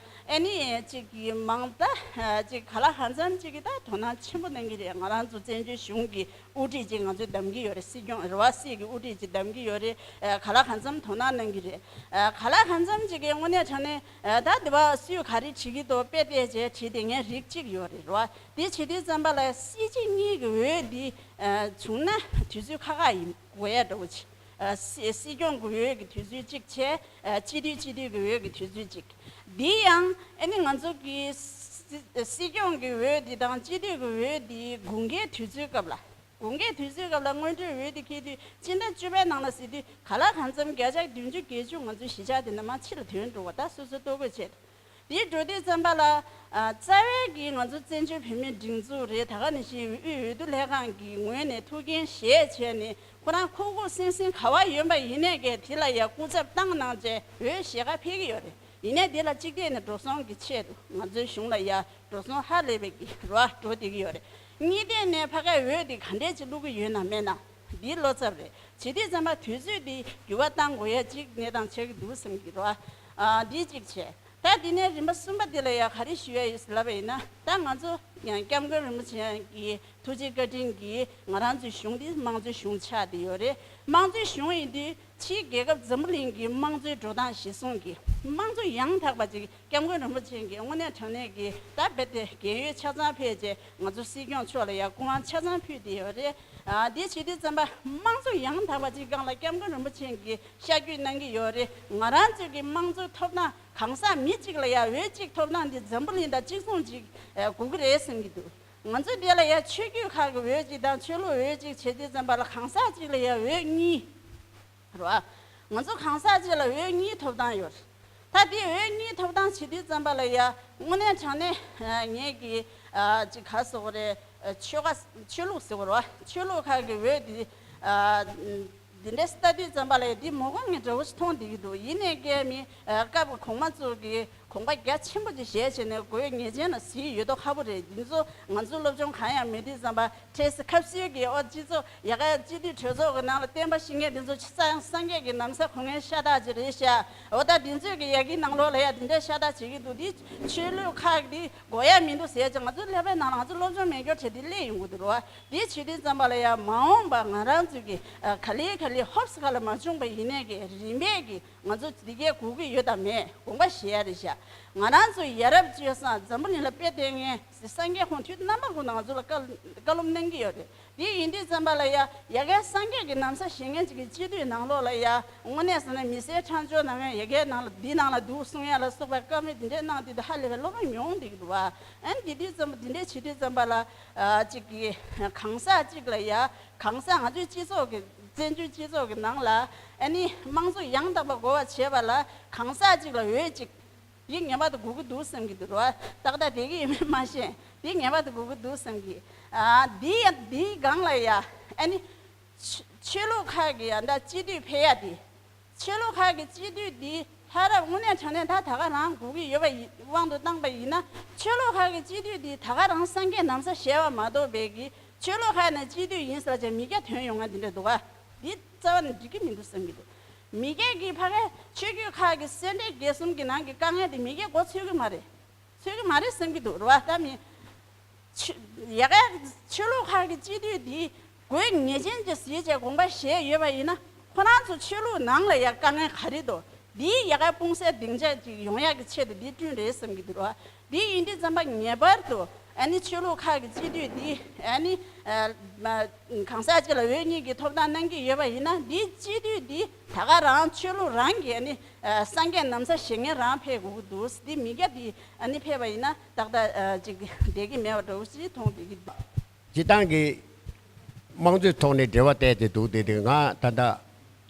ཨ་ནི་གཅིག་གི་མང་ད་ཨ་གཅིག་ག་ལ་གང་འཚམ་གཅིག་གི་ད་དོ་སྣང་ཆེན་པོ་གནང་གི་རེད། ང་རང་ཚོ་བཙན་བྱོལ་གཞུང་གི་དབུ་ཁྲིད་ཅིག་ང་ཚོས་གདམ་གྱི་ཡོད་རེད། སྲིད་སྐྱོང་རེད་བ། སྲིད་ཀྱི་དབུ་ཁྲིད་ཅིག་གདམ་གྱི་ཡོད་རེད། ཨ་ག་ལ་གང་འཚམ་དོ་སྣང་གནང་གི་རེད། ཨ་ག་ལ་གང་འཚམ་ཅིག་གི་དངོས་གནས་དྲང་གནས་ཨ་ད་འདི་བ་སུས་ག་རེ་བྲིས་ཀྱི་འདུག་དཔེ་བལྟས་བྱས་བྲིས་ཏེ་ངས་རིགས་གཅིག་ཡོད་རེད་རེད་བ། དེ་བྱེད་དུས་ཙམ་པ་ལ་སྲིད་སྤྱི་གཉིས་ཀྱི་འོས་འདི་ཨ་བྱུང་ན་དུས་ཚོད་ཁག་ཁག་ཡིན་དགོས་ཡ་འདྲ་བོ་ཅིག། ཨ་སྲིད་སྲིད་སྐྱོང་གི་འོས་ཀྱི་དུས་ཚོད་གཅིག་བྱས། ཨ་སྤྱི་འཐུས་སྤྱི་འཐུས་ཀྱི་འོས་ཀྱི་དུས་ཚོད་གཅིག། འདི་ཡང་ཨ་ནི་ང་ཚོ་གི་སྲིད་སྲིད་སྐྱོང་གི་འོས་འདི་དང་སྤྱི་འཐུས་ཀྱི་འོས་འདི་དགུན་ཁའི་དུས་ཚོད་སྐབས་ལ། དགུན་ཁའི་དུས་ཚོད་སྐབས་ལ་སྔོན་འགྲོའི་འོས་འདི་འཁེལ་དུས་སྤྱི་ཟླ་བཅུ་པའི་ནང་ལ་ཟེར་དུས་ག་ལ་གང་འཚམ་བརྒྱ་ཆ་བདུན་ཅུ་བརྒྱད་ཅུ་ང་ཚོའི་གཞིས་ཆགས་འདི་ནས་མར་ཕྱི་ལ་ཐོན་འགྲོ་བ། ད་སོ་སོ་ལྟོ་གོས་བྱས། དེ་འགྲོ་དུས་ཙམ་པ་ལ་ཨ་རྩ་བའི་གི་ང་ཚོ་བཙན་བྱོལ་བོད་མིའི་སྒྲིག་འཛུགས་རེད། ད་ག་ནང་བཞིན་དབུས་འོས་བསྡུ་ལྷན་ཁང་གི་ངོས་ནས་ཐུགས་འགན་བཞེས་བྱས་ནས་ཁོ་རང་ཁུག་ཁུག་སིང་སིང་ག་བ་ཡོད་པ་ཡིན་ནའི་གི་དེ་ལ་ཡ་སྐུ་ཚབ་བཏང་གནང་བྱས་འོས་ཞལ་ཁ་ཕེབས་ཀྱི་ཡོད་རེད། ཡིན་ནའི་དེ་ལ་གཅིག་ཐད་ནས་འགྲོ་སོང་གི་ཆེད་དུ་ང་ཚོའི་གཞུང་ལ་ཡ་འགྲོ་སོང་ཧ་ལས་པའི་གི་རོ་འགྲོ་བསྡད་ཀྱི་ཡོད་རེད། གཉིས་ཐད་ནས་ཕ་གའི་འོས་དེ་ག་འདྲས་ཅིག་བླུག་གི་ཡོད་ན་མེད་ན་འདི་བློ་འཚབ་རེད། བྱེད་དུས་ཙམ་པ་དུས་ཚོད་འདི་འགྱུར་བ་གཏང་དགོས་ཡ་གཅིག་གནས་སྟངས་ཆགས་ཀྱི་འདུག་བསམ་གྱི་རོ། ཨ་འདི་གཅིག་བྱས། ད་དེ་ནས་རིམ་པ་གསུམ་པ་དེ་ལ་ཡ་ག་རེ་ཞུ་ཡ་ཡོད་ཟེར་ལབ་པ་ཡིན་ན། ད་ང་ཚོ་ཡང་སྐྱབས་མགོན་རིན་པོ་ཆེ་གི་ཐུགས་རྗེ་བཀའ་དྲིན་གྱིས་ང་རང་ཚོའི་གཞུང་འདི་དམངས་གཙོའི་གཞུང་ཆགས་བསྡད་ཡོད་རེད། དམངས་གཙོའི་གཞུང་ཡིན་དུས་ཕྱིའི་རྒྱལ་ཁབ་འཛམ་བུ་གླིང་གི་དམངས་གཙོའི་འགྲོ་སྟངས་གཞིར་བཟུང་གིས་དམངས་གཙོ་ཡང་དག་པ་ཅིག་སྐྱབས་མགོན་རིན་པོ་ཆེ་གིས་དངོས་གནས་དྲང་གནས་ཀྱི་ད་རྦད་དེ་རྒན་ཡོལ་ཆ་ཚང་ཕེབས་རྗེས་ང་ཚོ་སྲིད་སྐྱོང་མཆོག་ལ་ཡང་སྐུ་དབང་ཆ་ཚང་ཕུལ་བསྡད་ཡོད་རེད། ཨ་འདི་བྱེད་དུས་ཙམ་པ་དམངས་གཙོ་ཡང་དག་པ་ཅིག་སྒང་ལ་སྐྱབས་མགོན་རིན་པོ་ཆེ་གིས་ཤར་བསྐྱོད་གནང་གི་ཡོད་རེད། ང་རང་ཚོའི་གི་དམངས་གཙོའི་ཐོབ་ཐང་གང་ཟག་མི་གཅིག་ལ་ཡང་འོས་གཅིག་ཐོབ་ཐང་འདི་འཛམ་བུ་གླིང་དང་གཅིག་མཚུངས་ཅིག་ཨ་དགོས་ཀྱི་རེད་བསམ་གྱི་འདུག། ང་ཚོ་འདི་ལ་ཡང་ཆོས་བརྒྱུད་ཁག་གི་འོས་གཅིག་དང་ཆོས་ལུགས་འོས་གཅིག་བྱེད་དུས་ཙམ་པ་ལ་གང་ཟག་གཅིག་ལ་ཡང་འོས་གཉིས། རེད་བ། ང་ཚོ་གང་ཟག་གཅིག་ལ་འོས་གཉིས་ཐོབ་ཐང་ཡོད་རེད། ད་དེ་འོས་གཉིས་ཐོབ་ཐང་བྱེད་དུས་ཙམ་པ་ལ་ཡ་དངོས་གནས་དྲང་གནས་ཨ་ངས་ཀྱི་ཨ་ཅིག་ག་ཟེར་དགོས་རེད། ཨ་ཆོལ་ཁ་ཆོས་ལུགས་ཟེར་དགོས་རེད་བ། ཆོས་ལུགས་ཁག་གི་འོས་དེ་ཨ་འདི་འདྲ་ལྟ་དུས་ཙམ་པ་ལ་ཡ་འདི་མོ་གོ་ངས་འདྲ་བོ་ཞིག་མཐོང་བསྡད་ཀྱི་འདུག། ཡིན་ནའི་ཀྱེ་མི་ཨ་སྐབས་གོང་མ་ཚོ་གི་དགོངས་པ་རྒྱ་ཆེན་པོ་ཅིག་བཞེས་བྱས་ནས་དགོས་ངེས་ཅན་ལ་གཟིགས་ཡོད་མདོག་ཁ་པོ་རེད། འདི་ཚོ་ང་ཚོ་སློབ་སྦྱོང་གང་ཡང་མེད་དུས་ཙམ་པ་འཕྲལ་སེལ་ཁ་གསོས་ཀྱི་ཨོ་སྤྱི་ཚོགས་ཡ་ག་སྤྱི་འཐུས་གྲོས་ཚོགས་ཀྱི་ནང་ལ་བསྟན་པ་བཤིག་མཁན་འདི་ཚོ་ཆ་ཚང་སངས་རྒྱས་ཀྱི་ན་བཟའ་གོན་མཁན་ཤ་སྟག་ཅིག་རེད་ཤག། འོ་ད་འདི་ཚོས་ཀྱི་ཡ་གི་ནང་ལོགས་ལ་ཡ་འདི་འདྲ་ཤ་སྟག་བྱེད་ཀྱི་འདུག། འདི་ཆོས་ལུགས་ཁག་འདི་དགོས་ཡ་མི་འདུག་ཟེར་ཅིག་ང་ཚོ་ཀླད་པའི་ནང་ལ་ང་ཚོ་སློབ་སྦྱོང་མེད་སྐྱོར་བྱས་འདི་སླེབས་ཡོང་གི་འདུག་རེད་བ། འདི་བྱེད་དུས་ཙམ་པ་ལ་ཡ་མ་འོངས་པ་ང་རང་ཚོས་ཀྱི་ཨ་ག་ལེ་ག་ལེ་ཧོབ་སི་ཁ་ལ་མ་བྱུང་པ་ཡིན་ནའི་ཀྱི་རིམ་པས་ཀྱི་ང་ཚོ་འདི་གའི་སྒུག་གི་ཡོད་དམ་མེད་དགོངས་པ་བཞེས་ཡ་རེད་ཤག། ང་རང་ཚོ་ཡ་རབས་སྤྱོད་བཟང་འཛམ་བུ་གླིང་ལ་དཔེ་བལྟས་མཁན་སངས་རྒྱས་ཁོང་དུས་རྣམ་པ་ཀུན་ཏུ་ང་ཚོ་ལ་བཀའ་བཀའ་སློབ་གནང་གི་ཡོད་རེད། དེ་ཡིན་དུས་ཙམ་པ་ལ་ཡ་ཡ་གའི་སངས་རྒྱས་ཀྱི་ན་བཟའ་བཞེས་མཁན་ཅིག་གི་སྤྱི་འཐུས་ནང་ལོགས་ལ་ཡ་དངོས་གནས་ཟེར་ན་མི་སེར་ཁྲང་ཆོས་ནང་ཡ་གའི་ནང་ལ་འདི་ནང་ལ་འདུག་གསུང་ཡ་ལ་སོགས་པའི་བཀའ་མོལ་འདི་འདྲའི་གནང་དེ་ད་ཧ་ལས་པའི་བློ་རང་མྱོང་བསྡད་ཀྱི་འདུག་བ། ཨ་ནི་དེ་དུས་ཙམ་པ་འདི་འདྲའི་བྱེད་དུས་ཙམ་པ་ལ་ཨ་ཅིག་གི་གང་ཟག་ཅིག་ལ་ཡ་གང་ཟག་ང་ཚོའི་སྤྱི་ཚོགས་ཀྱི་བཙན་བྱོལ་སྤྱི་ཚོགས་ཀྱི་ནང་ལ་ཨ་ནི་དམངས་གཙོ་ཡང་དག་པ་དགོས་པ་བྱེད་པ་ལ་གང་ཟག་ཅིག་ལ་འོས་ཅིག་འདི་ངེས་པར་དུ་དགོས་ཀྱི་འདུག་བསམ་གྱི་འདུག་རོ། ཏག་ཏག་དེ་གི་ཡིན་མིན་མ་ཤེས། འདི་ངེས་པར་དུ་དགོས་ཀྱི་འདུག་བསམ་གྱི། ཨ་འདི་ཡང་འདིའི་སྒང་ལ་ཡ་ཨ་ནི་ཆོས་ཆོས་ལུགས་ཁག་གི་ཡ་ད་སྤྱི་འཐུས་ཕེབས་ཡ་དེ། ཆོས་ལུགས་ཁག་གི་སྤྱི་འཐུས་འདི་ལྷ་རབ་དངོས་གནས་དྲང་གནས་ད་ད་ག་རང་དགོས་ཀྱི་ཡོད་པ་ཡིན་དབང་དུ་བཏང་པ་ཡིན་ན་ཆོས་ལུགས་ཁག་གི་སྤྱི་འཐུས་འདི་ད་ག་རང་སངས་རྒྱས་ན་བཟའ་བཞེས་པ་མ་གཏོགས་པའི་གི་ཆོས་ལུགས་ཁག་ནས་སྤྱི་འཐུས་ཡིན་ཟེར་ཅིག་མི་སྐྱ་ཐོན་ཡོང་ང་འདི་འདྲ་འདུག་ག་འདི་རྩ་བ་ནས་འགྲིག་གི་མི་འདུག་བསམ་གྱི་འདུག་མི་སྐྱ་གི་ཕ་གའི་ཆོས་བརྒྱུད་ཁག་གི་སེ་འབྲས་དགེ་གསུམ་གྱི་ནང་གི་དཀའ་ངལ་དེ་མི་སྐྱ་མགོ་ཚོད་ཀྱི་མ་རེད། ཚོད་ཀྱི་མ་རེད་བསམ་གྱི་འདུག་རེད་བ། ད་མི་ཆོས་ཡ་གའི་ཆོས་ལུགས་ཁག་གི་སྤྱི་འཐུས་འདི་དགོས་ངེས་ཅན་གྱི་ཟེར་བྱས་དགོངས་པ་བཞེས་ཡོད་པ་ཡིན་ན་ཁོ་རང་ཚོ་ཆོས་ལུགས་ནང་ལ་ཡ་དཀའ་ངལ་ག་རེ་འདུག་འདིའི་ཡ་གའི་སྤུངས་སའི་སྡིངས་ཆ་ཅིག་ཡོང་ཡག་གི་ཆེད་དུ་འདི་བསྐྲུན་རེད་བསམ་གྱི་འདུག་ར། འདི་ཡིན་དུས་ཙམ་པ་ངེས་པར་དུ་ཨ་ནི་ཆོས་ལུགས་ཁག་གི་སྤྱི་འཐུས་འདི་ཨ་ནི་ཨ་མ་གང་ཟག་ཅིག་ལ་འོས་གཉིས་ཀྱི་ཐོབ་ཐང་གནང་གི་ཡོད་པ་ཡིན་ན་འདིའི་སྤྱི་འཐུས་འདི་ད་ག་རང་ཆོས་ལུགས་རང་གི་ཨ་ནི་ཨ་སངས་རྒྱས་ན་བཟའ་བཞེས་མཁན་རང་ཕེབས་དགོས་ཀྱི་འདུག་འདི་མི་སྐྱ་འདི་ཨ་ནི་ཕེབས་པ་ཡིན་ན་ཏག་ཏག་ཨ་ཅིག་བསྡད་ཀྱི་མེད་པ་འདྲ་བོ་ཞིག་མཐོང་བསྡད་ཀྱི་འདུག་སྤྱི་བཏང་གི་དམངས་གཙོའི་ཐོག་ནས་འབྲེལ་བ་བལྟས་ཏེ་འདུག་བསྡད་དེ་ང་ད་ལྟ་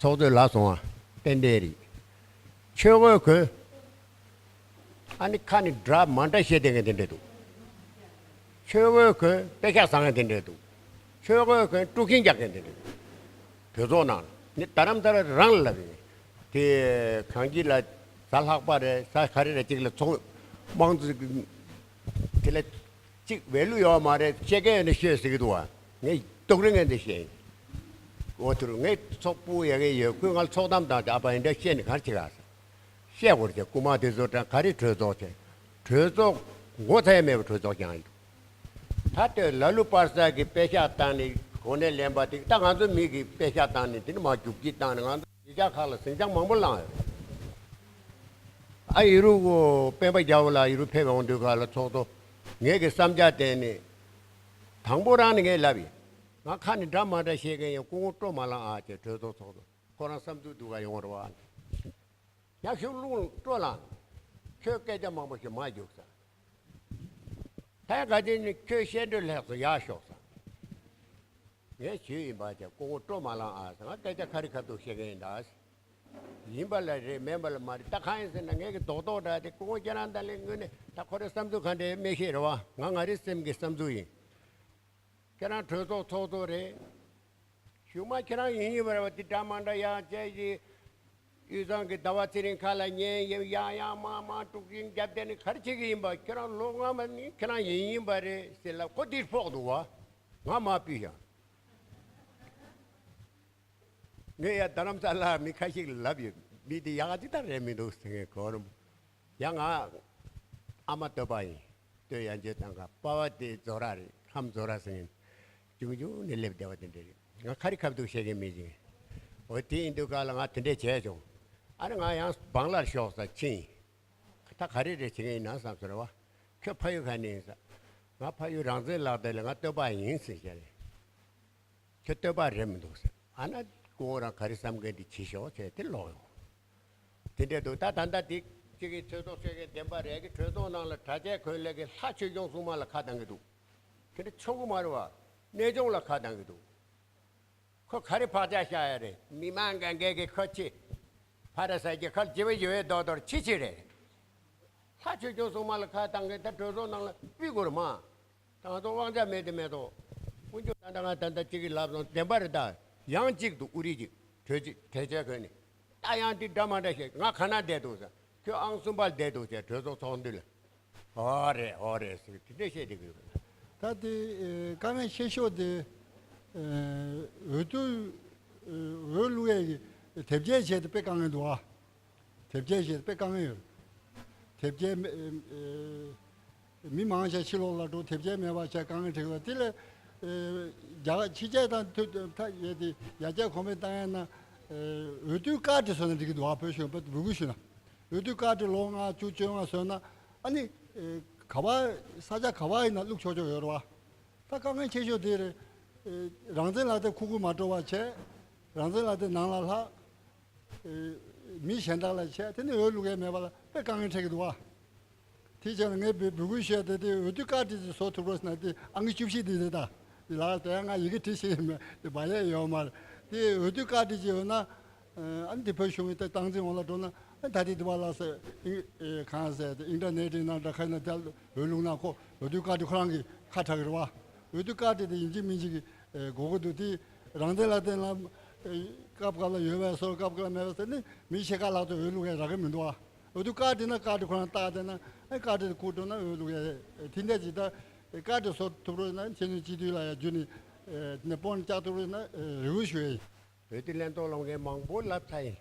ཚོགས་གཙོས་ལབ་སོང་བ་ཏན་ཏན་རེད། ཆོས་གོས་གོན། ཨ་ནི་ཁ་ནས་འདྲ་མ་འདྲ་བཤད་བསྡད་མཁན་དེ་འདྲ་འདུག་ཆོས་གོས་གོན་པེ་ཤག་བཟང་མཁན་དེ་འདྲ་འདུག་ཆོས་གོས་གོན་དཀྲུག་ཤིང་རྒྱག་མཁན་དེ་འདྲ་འདུག་གྲོས་ཚོགས་ནང་ནི་རྡ་རམ་ས་ལ་རང་ལ་ལབ་ཡིན། དེ་གང་གི་ལ་གཟའ་ལྷག་པ་རེད་གཟའ་ག་རེ་རེད་ཅིག་ལ་ཚོགས་དམངས་གཙོ་དེ་ལ་ཅིག་ཝེ་ལུ་ཡོད་མ་རེད་བཤད་མཁན་ཡོད་ན་ཤོད་ཟེར་གི་འདུག་བ། ངས་རྡོག་རིང་ངན་དེ་བཤད་ཡིན། འོ་དུར་ངས་ཚོགས་སྤུ་ཡ་གི་ཡོད་ཁུལ་ང་ཚོགས་གཏམ་དང་ཨ་ཕ་ཡིན་འདྲ་བཤད་ནས་ག་རེ་བྱེད་ག་ཟེར། བཤད་དགོས་རེད་དེ་རྐུ་མ་དེ་ཚོ་དྲན་ག་རེ་གྲོས་ཚོགས་བྱས། གྲོས་ཚོགས་མགོ་ཚོད་ཡ་མེད་པའི་གྲོས་ཚོགས་ཀྱང་ཡིན། ད་ལྟའི་ལ་ལུ་པར་ས་གི་པེ་ཤག་བཏང་ནས་གོ་གནས་ལེན་པ་དེ་ད་ང་ཚོ་མི་གི་པེ་ཤག་བཏང་ནས་དེ་ནི་མ་རྒྱུག་ཀྱི་བཏང་ནས་ང་ཚོ་གཞིས་ཆགས་ཁག་ལ་ཟིང་ཆ་མང་པོ་བསླངས་ཡོད་རེད། ཨ་ཡི་རུ་གོ་སྤེན་པ་རྒྱལ་པོ་ལགས་ཡི་རུ་ཕེབས་འོང་དུས་ག་ལ་ཚོགས་གཙོ་ངེད་ཀྱི་བསམ་འཆར་བསྟན་ནས་དང་པོ་རང་ནས་ངས་ལབ་ཡིན། ང་ཁ་ནས་འདྲ་མ་འདྲ་བཤད་མཁན་ཡང་སྐུ་ངོ་སྤྲོ་མ་ལངས་ཨ་ཅེ་གྲོས་ཚོགས་ཚོགས་གཙོ། ཁོ་རང་བསམ་ཚུལ་སྡུག་ག་ཡོང་བ་རེད་བ། ཡག་ཤོས་རླུང་སྤྲོ་ལ། ཁྱོད་སྐད་ཆ་མང་པོ་ཞིག་མ་རྒྱུག་ས། ད་ག་དེ་ནི་ཁྱོད་བཤད་འདོད་ལྷག་སོ་ཡག་ཤོག་ས། ངས་ཞུས་ཡིན་པ་ཅེ་སྐུ་ངོ་སྤྲོ་མ་ལངས་ཨ་ས་ང་སྐད་ཆ་ཁ་རི་ཁ་ཐུག་བཤད་མཁན་ཡིན་ད། ཡིན་པ་ལ་རེད་མིན་པ་ལ་མ་རེད་ད་གང་ཡིན་ཟེར་ན་ངས་ཀྱི་རྡོག་རྡོག་འདྲ་དེ་སྐུ་ངོ་ཁྱེད་རང་ད་ལས་དངོས་གནས་ད་ཁོ་རའི་བསམ་ཚུལ་ག་འདྲའི་མི་ཤེས་རེད་བ་ང་ང་རའི་སེམས་ཀྱི་བསམ་ཚུལ་ཡིན། ཁྱེད་རང་གྲོས་ཚོགས་ཚོགས་གཙོ་རེད། གཞུག་མ་ཁྱེད་རང་ཡིན་ཡིན་པ་རེད་བ་དེ་འདྲ་མ་འདྲ་ཡང་བཅས་ཀྱི་དབུས་གཙང་གི་ཟླ་བ་ཚེ་རིང་ཁ་ལ་ཉན་ཡང་ཡང་མང་མང་དཀྲུག་ཤིང་རྒྱབ་བསྡད་ནས་ག་རེ་བྱེད་ཀྱི་ཡིན་པ་ཁྱེད་རང་ལོ་སྔ་མ་ནི་ཁྱེད་རང་ཡིན་ཡིན་པ་རེད་ཟེར་ལབ་ཁོ་དེར་ཕོག་འདུག་བ་ང་མ་སྤུས་ཤག་ངས་ཡ་རྡ་རམ་ས་ལ་མི་ཁ་ཤས་ལབ་ཡོད། མི་དེ་ཡག་ཅིག་ད་རེད་མི་འདུག་ཟེར་མཁན་གོ་རུ། ཡ་ང་ཨ་མ་སྟོད་པ་ཡིན། སྟོད་ཡན་ཆད་དང་ག་པ་བ་དེ་རྫོ་ར་རེད་ཁམས་རྫོ་ར་ཟེར་མཁན། ཆུང་ཆུང་ནས་སླེབས་བསྡད་པ་དེ་འདྲ་རེད། ང་ཁ་རི་ཁ་ཐུག་བཤད་མཁན་མི་ཅིག་འོ་དེ་ཡིན་དུས་ག་ལ་ང་དེ་འདྲས་བྱས་བྱུང་། ཨ་ནི་ང་ཡང་བང་ལར་ཤོག་ས་ཕྱིན། ད་ག་རེ་རེད་བྱེད་མཁན་ཡིན་ན་བསམ་སོང་རེད་བ། ཁྱོད་ཕ་ཡུལ་ག་ནས་ཡིན་ས། ང་ཕ་ཡུལ་རང་བཙན་ལག་དེ་ལ་ང་སྟོད་པ་ཡིན་ཟེར་བཤད་རེད། ཁྱོད་སྟོད་པ་རེད་མི་འདུག་ཟེར། ཨ་ན་ཁོང་རང་ག་རེ་བསམ་མཁན་དེ་བྱེད་ཤོག་ཟེར་དེ་ལོག་ཡོང་། དེ་འདྲས་འདུག་ད་ད་ལྟ་དེ་གཅིག་གིས་ཆོས་ཚོགས་བཤད་མཁན་བདེན་པ་རེད་ཀྱི་གྲོས་ཚོགས་ནང་ལ་གྲྭ་ཆས་གོན་ལས་ཀྱི་ལྷ་ཆོས་སྐྱོང་སྲུང་མ་ལ་ཁ་གཏང་གི་འདུག་དེ་འདྲ་ཆོག་གི་མ་རེད་བ། གནས་ཆུང་ལ་ཁ་གཏང་གི་འདུག་ཁོ་ག་རེ་བག་ཆགས་བཞག་ཡ་རེད། མི་མང་ག་འགས་ཀྱི་ཁོ་ཆེ། ཕ་ར་ས་ཀྱི་ཁར་ཇི་བ་ཡོད་དོ་དོར་ཆི་ཆི་རེད། ལྷ་ཆོས་སྐྱོང་སྲུང་མ་ལ་ཁ་བཏང་མཁན་ད་གྲོས་ཚོགས་ནང་ལ་སྤུས་དགོས་རེད་མ། ད་ང་ཚོ་དབང་ཆ་མེད་དེ་མེད་དོ། དཀོན་མཆོག་ད་ལྟ་ང་ད་ལྟ་གཅིག་གིས་ལབ་སོང་བདེན་པ་རེད་ད། ཡང་གཅིག་ཏུ་ཨུ་རི་གཅིག་གྲོས་གཅིག་གྲོས་ཆོད་གོན་ནས། ད་ཡང་དེ་འདྲ་མ་འདྲ་བཤད་ང་ག་ན་བསྡད་འདུག་ཟེར། ཁྱོད་ཨང་གསུམ་པར་བསྡད་འདུག་ཟེར་གྲོས་ཚོགས་ཚོགས་འདུ་ལ། ཨོ་རེད་ཨོ་རེད་ཟེར་དེ་འདྲ་བཤད་བསྡད་ཀྱི་ཡོད། ད་དེ་དཀའ་ངལ་ཆེ་ཤོས་དེ་འོས་བསྡུ་འོས་བླུག་ཡས་ཀྱི་དེབ་སྐྱེལ་བྱས་ཏེ་དཔེ་དཀའ་ངལ་འདུག་ཨ། དེབ་སྐྱེལ་བྱས་ཏེ་དཔེ་དཀའ་ངལ་ཡོད། དེབ་སྐྱེལ་མེ- ཨེ་མི་མང་ཆེ་ཕྱི་ལོགས་ལ་འགྲོ་དེབ་སྐྱེལ་མེད་པ་བྱས་དཀའ་ངལ་འཕྲད་ཡོད། དེ་ལས་ཨེ་རྒྱ་གར་ཕྱི་རྒྱལ་དང་མཐུད་ད་ཡས་དེ་ཡར་རྒྱས་གོང་འཕེལ་བཏང་ཡས་ན་ཨེ་འོས་བསྡུའི་ཀར་ཌི་བཟོས་ན་འགྲིག་གི་འདུག་ཨ། བོད་གཞུང་བོད་ཀྱི་ཞུ་ན་འོས་བསྡུའི་ཀར་ཌི་ལོ་ལྔ་བཅུ་བཅོ་ལྔ་བཟོས་ན་ཨ་ནི་ཨེ་ག་བ་ས་ཆ་ག་བ་ཡིན་ན་བླུག་ཆོག་ཆོག་ཡོད་རེད་བ། ད་དཀའ་ངལ་ཆེ་ཤོས་དེ་རེད། རང་བཙན་ལག་དེབ་ཁུག་ཁུག་མ་སྤྲོ་བ་བྱས། རང་བཙན་ལག་དེབ་ནང་ལ་ལྷག་མི་གཞན་དག་ལ་བྱས། དེ་ནི་འོས་བླུག་ཡས་མེད་པ་ལ་དཔེ་དཀའ་ངལ་འཕྲད་ཀྱི་འདུག་བ། དེ་བྱས་ན་ངས་འབོད་འབོད་སྐུལ་ཞུ་ཡ་དེ་དེ་འོས་བསྡུ་བཀའ་འདྲི་ཅིག་བཟོ་ཐུབ་རོགས་ཟེར་ན། དེ་ཨང་ཀི་བཅུ་བཞི་དེ་རེད་ད། དེ་ལ་དེ་ཡང་ང་ཡི་གེ་བྲིས་ཤེས་ཀྱི་མེད། དེ་བ་ཡས་ཡོད་མ་རེད། དེ་འོས་བསྡུ་བཀའ་འདྲི་ཅིག་ཡོད་ན། ཨ་ནི་དེ་བོད་གཞུང་གི་ད་སྟངས་འཛིན་འོག་ལ་འགྲོ་ན། ཨ་ད་དེ་དེ་བ་ལ་ཟེར་ཨིན་ཨེ་གང་ཟེར་དེ་ཨིན་ཊར་ནེཊ་ནང་འདྲ་ཁ་ན་དེ་འོས་བླུག་ན་ཁོ་འོས་བསྡུ་བཀའ་འདྲི་ཁོ་རང་གི་ཁ་གྲག་གི་རེད་བ། འོས་བསྡུ་བཀའ་འདྲི་དེ་ཡིན་གཅིག་མིན་གཅིག་གི་དགོས་ཀྱི་འདུག། དེ་རང་བཙན་ལག་དེབ་ལ་སྐབས་འགའ་ལ་ཡོད་པའི་བཟོ། སྐབས་འགའ་ལ་མེད་པའི་བཟོ་ནི་མི་ཕྱེད་ཀ་ལྷག་ཙམ་འོས་བླུག་ཡ་རག་གི་མི་འདུག་བ། འོས་བསྡུ་བཀའ་འདྲི་ན་བཀའ་འདྲི་ཁོ་རང་བཏགས་བསྡད་ན། ཨ་བཀའ་འདྲི་དེ་ཁུག་འགྲོ་ན་འོས་བླུག་ཡ་དེ་འདྲ་ཅིག་ད་བཀའ་འདྲི་བཟོ་ཐུབ་རོགས་ན། ཕྱི་ནས་སྤྱི་འཐུས་ལ་ཡ་བརྒྱུད་ནས་དེ་ནས་དཔོན་བཅག་ཐུབ་རོགས་ན་རེ་སྐུལ་ཞུ་ཡ་ཡིན། བོད་དེ་ལེན་ཏོག་ལོང་མཁན་མང་པོ་ལབ་ཚར་ཡིན།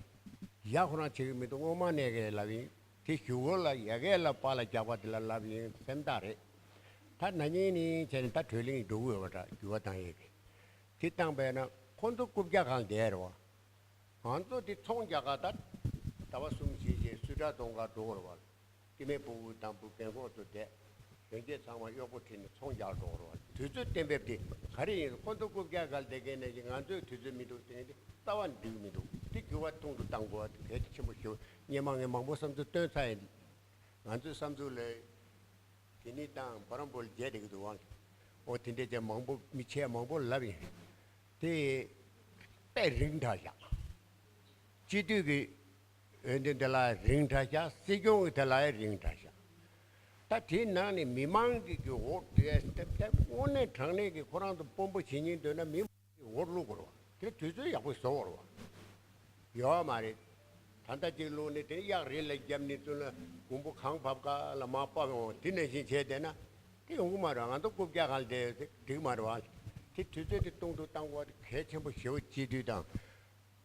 ཡ་ཁོ་རང་བྱེད་ཀྱི་མི་འདུག། སྔོན་མ་ནས་གས་ལབ་ཡིན། དེ་གཞུག་གུ་ལ་ཡ་གས་ལ་པ་ལ་རྒྱག་པ་དེ་ལ་ལབ་ཡིན་སེམས་ཐག་རེད། ད་ན་ནིང་ནས་བྱས་ནས་ད་གྲོས་གླེང་འགྲོ་གི་ཡོད་པ་འདྲ། འགྱུར་བ་བཏང་ཡས་ཀྱི། དེ་བཏང་པས་ན་ཁོ་ཚོ་རྐུབ་བཀྱག་སྒང་བསྡད་རེད་བ། ང་ཚོ་དེ་ཚོང་རྒྱག་ག་ད་ཟླ་བ་གསུམ་བཞི་རྗེས་སུད་ཊར་གཏོང་ག་འགྲོ་དགོས་རེད་བ། སྐྱེ་དམན་ཕྲུ་གུ་དང་བུ་རྒན་གོག་ཚོ་བསྡད། གཞོན་སྐྱེས་ཚང་མ་གཡོག་པོ་ཁྲིད་ནས་ཚོང་རྒྱག་འགྲོ་རོགས། དུས་ཚོད་གཏན་འབེབས་དེ་ག་རེ་ཡིན། ཁོ་ཚོ་རྐུབ་བཀྱག་སྒང་བསྡད་མཁན་ནས་ཀྱི་ང་ཚོའི་དུས་ཚོད་མི་འདུག་ཟེར་མཁན་དེ་རྩ་བ་ནས་འགྲིག་མི་འདུག། དེ་འགྱུར་བ་ཐུང་དུ་གཏང་དགོས་པ་དེ་གལ་ཆེན་པོ་ཞིག། སྔོན་མ་ངས་མང་པོ་བསམ་ཚུལ་བཏོན་ཚར་ཡིན། ང་ཚོའི་བསམ་ཚུལ་ལ་དེ་ནི་དང་བར་མ་པོ་ལ་བརྗེད་བསྡད་ཀྱི་འདུག་ཨང་། འོ་དེ་འདྲས་ཀྱང་མང་པོ་མི་ཆེ་མང་པོ་ལབ་ཡིན། དེ་དཔེ་རིང་དྲགས་བཞག། སྤྱི་འཐུས་ཀྱི་འོས་འདེམས་དེ་ལ་རིང་དྲགས་བཞག། སྲིད་སྐྱོང་གི་དེ་ལ་ཡང་རིང་དྲགས་བཞག། ད་དེའི་ནང་ནས་མི་མང་གི་གི་འོས་དེ་དེ་དེ་དངོས་གནས་དྲང་གནས་ཀྱི་ཁོ་རང་ཚོ་དཔོན་པོ་བྱེད་སྙིང་འདོད་ན་མི་མང་གི་འོས་བླུག་དགོས་རེད་བ། དེ་དུས་ཚོད་ཡག་པོ་བཟོ་དགོས་རེད་བ། ཡོད་མ་རེད། ད་ལྟ་གཅིག་བླུགས་ནས་དེ་གཡག་རི་ལ་བརྒྱབ་ནས་བཙུན་ལ་མགོན་པོ་གངས་བབས་ཀ་ལ་མར་ཕབ་འོང་། དེ་ནང་བཞིན་བྱས་བསྡད་ན་དེ་ཡོང་གི་མ་རེད་བ། ང་ཚོ་རྐུབ་བཀྱག་སྒང་ལ་བསྡད་དེ་འགྲིག་མ་རེད་བ། དེ་དུས་ཚོད་དེ་སྟོང་དུ་གཏང་དགོས་པ་དེ་གལ་ཆེན་པོ་ཞེ་པོ་སྤྱི་འཐུས་དང་།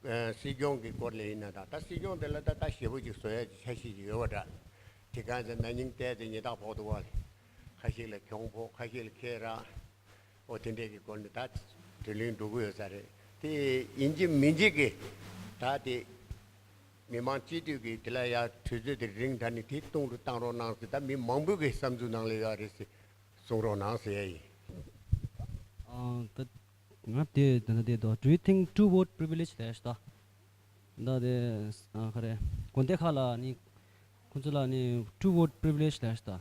ཨ་སྲིད་སྐྱོང་གི་སྐོར་ལ་ཡིན་ན། ད་ད་སྲིད་སྐྱོང་དེ་ལ་ད་ད་ཞེ་པོ་ཅིག་བཟོ་ཡ་ཅིག་འཆར་གཞི་ཅིག་ཡོད་པ་འདྲ། དེ་གང་ཟེར་ན་ནིང་ལྟས་ཚེ་ཉི་ཐག་ཕོག་འདུག་བ། ཁ་ཤས་ལ་གྱོང་ཕོག། ཁ་ཤས་ལ་ཁེ་རག། འོ་དེ་འདྲས་ཀྱི་སྐོར་ནས་ད་དྲི་ལན་འགྲོ་གི་ཡོད་ས་རེད། དེ་ཡིན་གཅིག་མིན་གཅིག་གི་ད་དེ་མི་མང་སྤྱི་འཐུས་ཀྱི་དེ་ལ་ཡ་དུས་ཚོད་དེ་རིང་དྲགས་ནས་དེ་སྟོང་དུ་བཏང་རོགས་གནང་ཟེར། ད་མི་མང་པོ་གི་བསམ་ཚུལ་ནང་ལ་ཡོད་རེད་ཟེར་གསུང་རོགས་གནང་ཟེར་ཡ་ཡིན། ཨང་ད། ང་དེ་དེ་འདྲ་དེ་དོ། Do you think two vote privilege ལབ་ཡ་ཞིག་ད། ད་དེ་ཨ་ག་རེ། དགོན་སྡེ་ཁག་ལ་ནི་ཁོང་ཚོ་ལ་ནི་two vote privilege ལབ་ཡ་ཞིག་ད།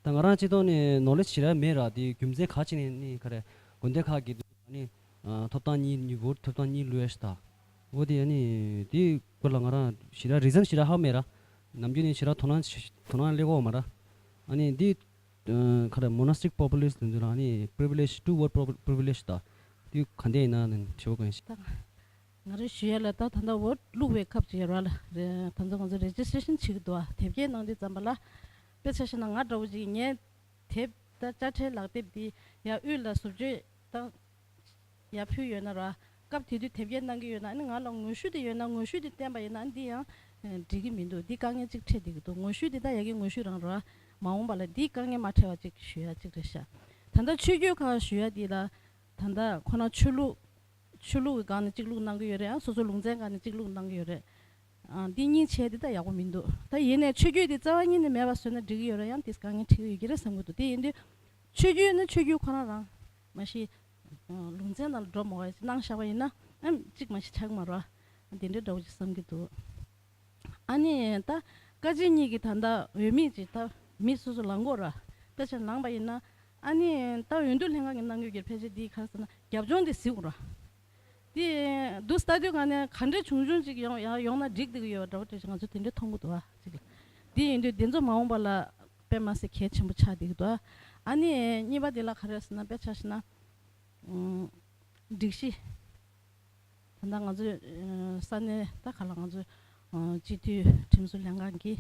ད་ང་རང་སྤྱི་ཐོག་ནས་ནོ་ལེཇ་ཞེ་དྲག་མེད་ར། དེ་རྒྱུ་མཚན་ག་ཅིག་ནས་ནི་ག་རེ། དགོན་སྡེ་ཁག་གི་ནི་ཐོབ་ཐང་གཉིས་ནི་བོ་ཊི་ཐོབ་ཐང་གཉིས་བླུག་ཡ་ཞིག་ད། འོ་དེ་ནི་དེའི་སྐོར་ལ་ང་རང་ཞེ་དྲག་རི་ཛན་ཞེ་དྲག་ཧ་མེད་ར། ནམ་རྒྱུན་ནས་ཞེ་དྲག་དོ་སྣང་དོ་སྣང་སླེབས་ཀྱི་ཡོད་མ་རེད། ཨ་ནི་འདི་ཨ་ག་རེ། མོ་ན་སི་ཊིག་པོ་པུ་ལི་སི་ཊི་ལབ་དུས་ལ་ཨ་ནི་པི་རི་བི་ལེཇ། ཊུ་ཝོ་ཊི་པི་རི་བི་ལེཇ་དང་། འདི་ག་འདྲ་ཡིན་ན་ནི་ཞེ་པོ་དགོངས་ཞེ། ད་ང་རང་ཞུ་ཡ་ལ། ད་ད་ལྟ་འོས་བླུག་པའི་སྐབས་ཅིག་ཡོད་ར་ལ་རེད། ད་ཚོ་ང་ཚོ་རེ་ཇི་སི་ཊི་རེ་ཤན་བྱེད་ཀྱི་འདུག་ཨ། དེབ་སྐྱེལ་གནང་དུས་ཙམ་པ་ལ། དཔེ་ཆ་བཞག་ན་ང་འདྲ་བོ་ཅིག་ངའི་དེབ་ད་དཔྱ་ཁྲལ་ལག་དེབ་འདི་ཡར་དབུས་ལ་ཟུར་བརྗོད་བཏང་ཡར་ཕུལ་ཡོད་ན་ར། སྐབས་དེ་དུས་དེབ་སྐྱེལ་གནང་གི་ཡོད་ན། ཨ་ནི་ང་ལ་ངོ་བཤུས་དེ་ཡོད་ན། ངོ་བཤུས་དེ་བསྟན་པ་ཡིན་ན། ཨ་ནི་འདི་ཡང་འགྲིག་གི་མི་འདུག། འདི་དཀའ་ངལ་གཅིག་འཕྲད་བསྡད་ཀྱི་འདུག། ངོ་བཤུས་དེ་ད་ཡ་གི་ངོ་བཤུས་རང་ར། མ་འོངས་པ་ལ་འདི་དཀའ་ངལ་མ་འཕྲད་པ་ཅིག་ཞུ་ཡ་གཅིག་རེད་ཤག། ད་ལྟ་ཆོས་བརྒྱུད་ཁག་ཞུ་ཡ་འདི་ལ་ད་ལྟ་ཁོ་ན་ཆོས་ལུགས་ཆོས་ལུགས་ཀྱི་སྒང་ནས་གཅིག་བླུགས་གནང་གི་ཡོད་རེད། ཡང་སོ་སོ་ལུང་ཚན་སྒང་ནས་གཅིག་བླུགས་གནང་གི་ཡོད་རེད། ཨ་འདི་གཉིས་བྱས་དེ་ད་ཡག་པོ་མི་འདུག། ད་ཡིན་ནའི་ཆོས་བརྒྱུད་དེ་རྩ་བ་ཉིད་ནས་མེད་པ་བཟོས་ན་འགྲིག་གི་ཡོད་རེད། ཡང་དེ་དཀའ་ངལ་འཕྲད་ཀྱི་ཡོད་ཀྱི་རེད་བསམ་གྱི་འདུག། དེ་ཡིན་དུས་ཆོས་བརྒྱུད་ནི་ཆོས་བརྒྱུད་ཁོ་རང་རང་མ་གཞི་ལུང་ཚན་ནང་ལ་འགྲོ་མ་དགོས་གནང་བཞག་པ་ཡིན་ན། ཨ་གཅིག་མ་གཞི་ཆགས་ཀྱི་མ་རེད་བ། དེ་འདྲའི་འདྲ་བོ་ཅིག་བསམ་གྱི་འདུག། ཨ་ནི་ད་བཀའ་སྤྱི་གཉིས་ཀྱི་ད་ལྟ་འོས་མི་ཅིག་ད་མི་སོ་སོ་ལངས་དགོས་ར། དཔེ་ཆ་ལངས་པ་ཡིན་ན། ཨ་ནི་ད་འོས་བསྡུ་ལྷན་ཁང་གི་གནང་གི་ཡོད་ཀྱི་ཕལ་ཆེར་འདི་ག་རེ་ཟེར་ན་རྒྱབ་ལྗོངས་དེ་གཟིགས་དགོས་ར། དེ་འདུག་ལྟ་དུས་ག་ནས་ག་འདྲའི་བྱུང་བྱུང་ཅིག་ཡོང་ཡ་ཡོང་ན་འགྲིག་བསྡད་ཀྱི་ཡོད་པ་འདྲ་བོ་ཅིག་ང་ཚོ་དེ་འདྲའི་མཐོང་གི་འདུག་ཨ་ཅིག། དེ་ཡིན་དུས་དེ་ཚོ་མ་འོངས་པ་ལ་དཔེ་མ་སྲིད་གལ་ཆེན་པོ་ཆགས་བསྡད་ཀྱི་འདུག་ཨ། ཨ་ནི་གཉིས་པ་དེ་ལ་ག་རེ་ཟེར་ན། དཔེ་ཆ་བཞག་ན་ཨུམ་སྒྲིག་གཞི། ད་ལྟ་ང་ཚོའི་ཨ་ས་གནས་ད་ག་ལ་ང་ཚོའི་ཨ་སྤྱི་འཐུས་ཁྲིམས་བཟོ་ལྷན་ཁང་གི་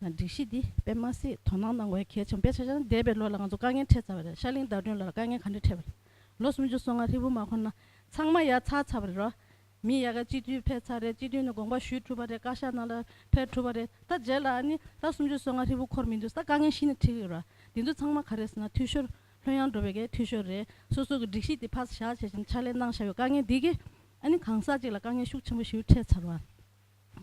ང་སྒྲིག་གཞི་འདི་དཔེ་མ་སྲིད་དོ་སྣང་གནང་དགོས་གལ་ཆེན་པོ། དཔེ་ཆ་བཞག་ན་འདས་པའི་ལོ་ལ་ང་ཚོ་དཀའ་ངལ་འཕྲད་ཚར་བ་རེད། ཤར་གླིང་ཟླ་སྒྲོན་ལགས་ལ་དཀའ་ངལ་ག་འདྲ་འཕྲད་པ་རེད། ལོ་སུམ་ཅུ་སོ་ལྔ་ཧྲིལ་པོ་མ་འཁོར་ན་ཚང་མ་ཡར་ཚར་ཚར་བ་རེད་རོ། མི་ཡ་ག་སྤྱི་འཐུས་ཕེབས་ཚར་རེད། སྤྱི་འཐུས་ནས་དགོངས་པ་ཞུས་གྲུབ་པ་རེད། བཀའ་ཤག་ནང་ལ་ཕེབས་གྲུབ་པ་རེད། ད་རྗེས་ལ་ཨ་ནི་ད་སུམ་ཅུ་སོ་ལྔ་ཧྲིལ་པོ་འཁོར་མི་འདུག། ད་དཀའ་ངལ་གཞི་ནས་འཕྲད་ཀྱི་ཡོད་ར། དེ་ཚོ་ཚང་མ་ག་རེ་ཟེར་ན་འཐུས་ཤོར། ལྷོད་ཡངས་འགྲོ་བའི་གའི་འཐུས་ཤོར་རེད། སོ་སོ་གི་སྒྲིག་གཞི་དེ་ཕར་བཞག་བྱས་ཕྱིན་ཕྱག་ལས་གནང་བཞག་པའི་དཀའ་ངལ་འདི་གིས་ཨ་ནི་གང་ཟག་ཅིག་ལ་དཀའ་ངལ་ཤུགས་ཆེན་པོ་ཞིག་འཕྲད་ཚར་བ།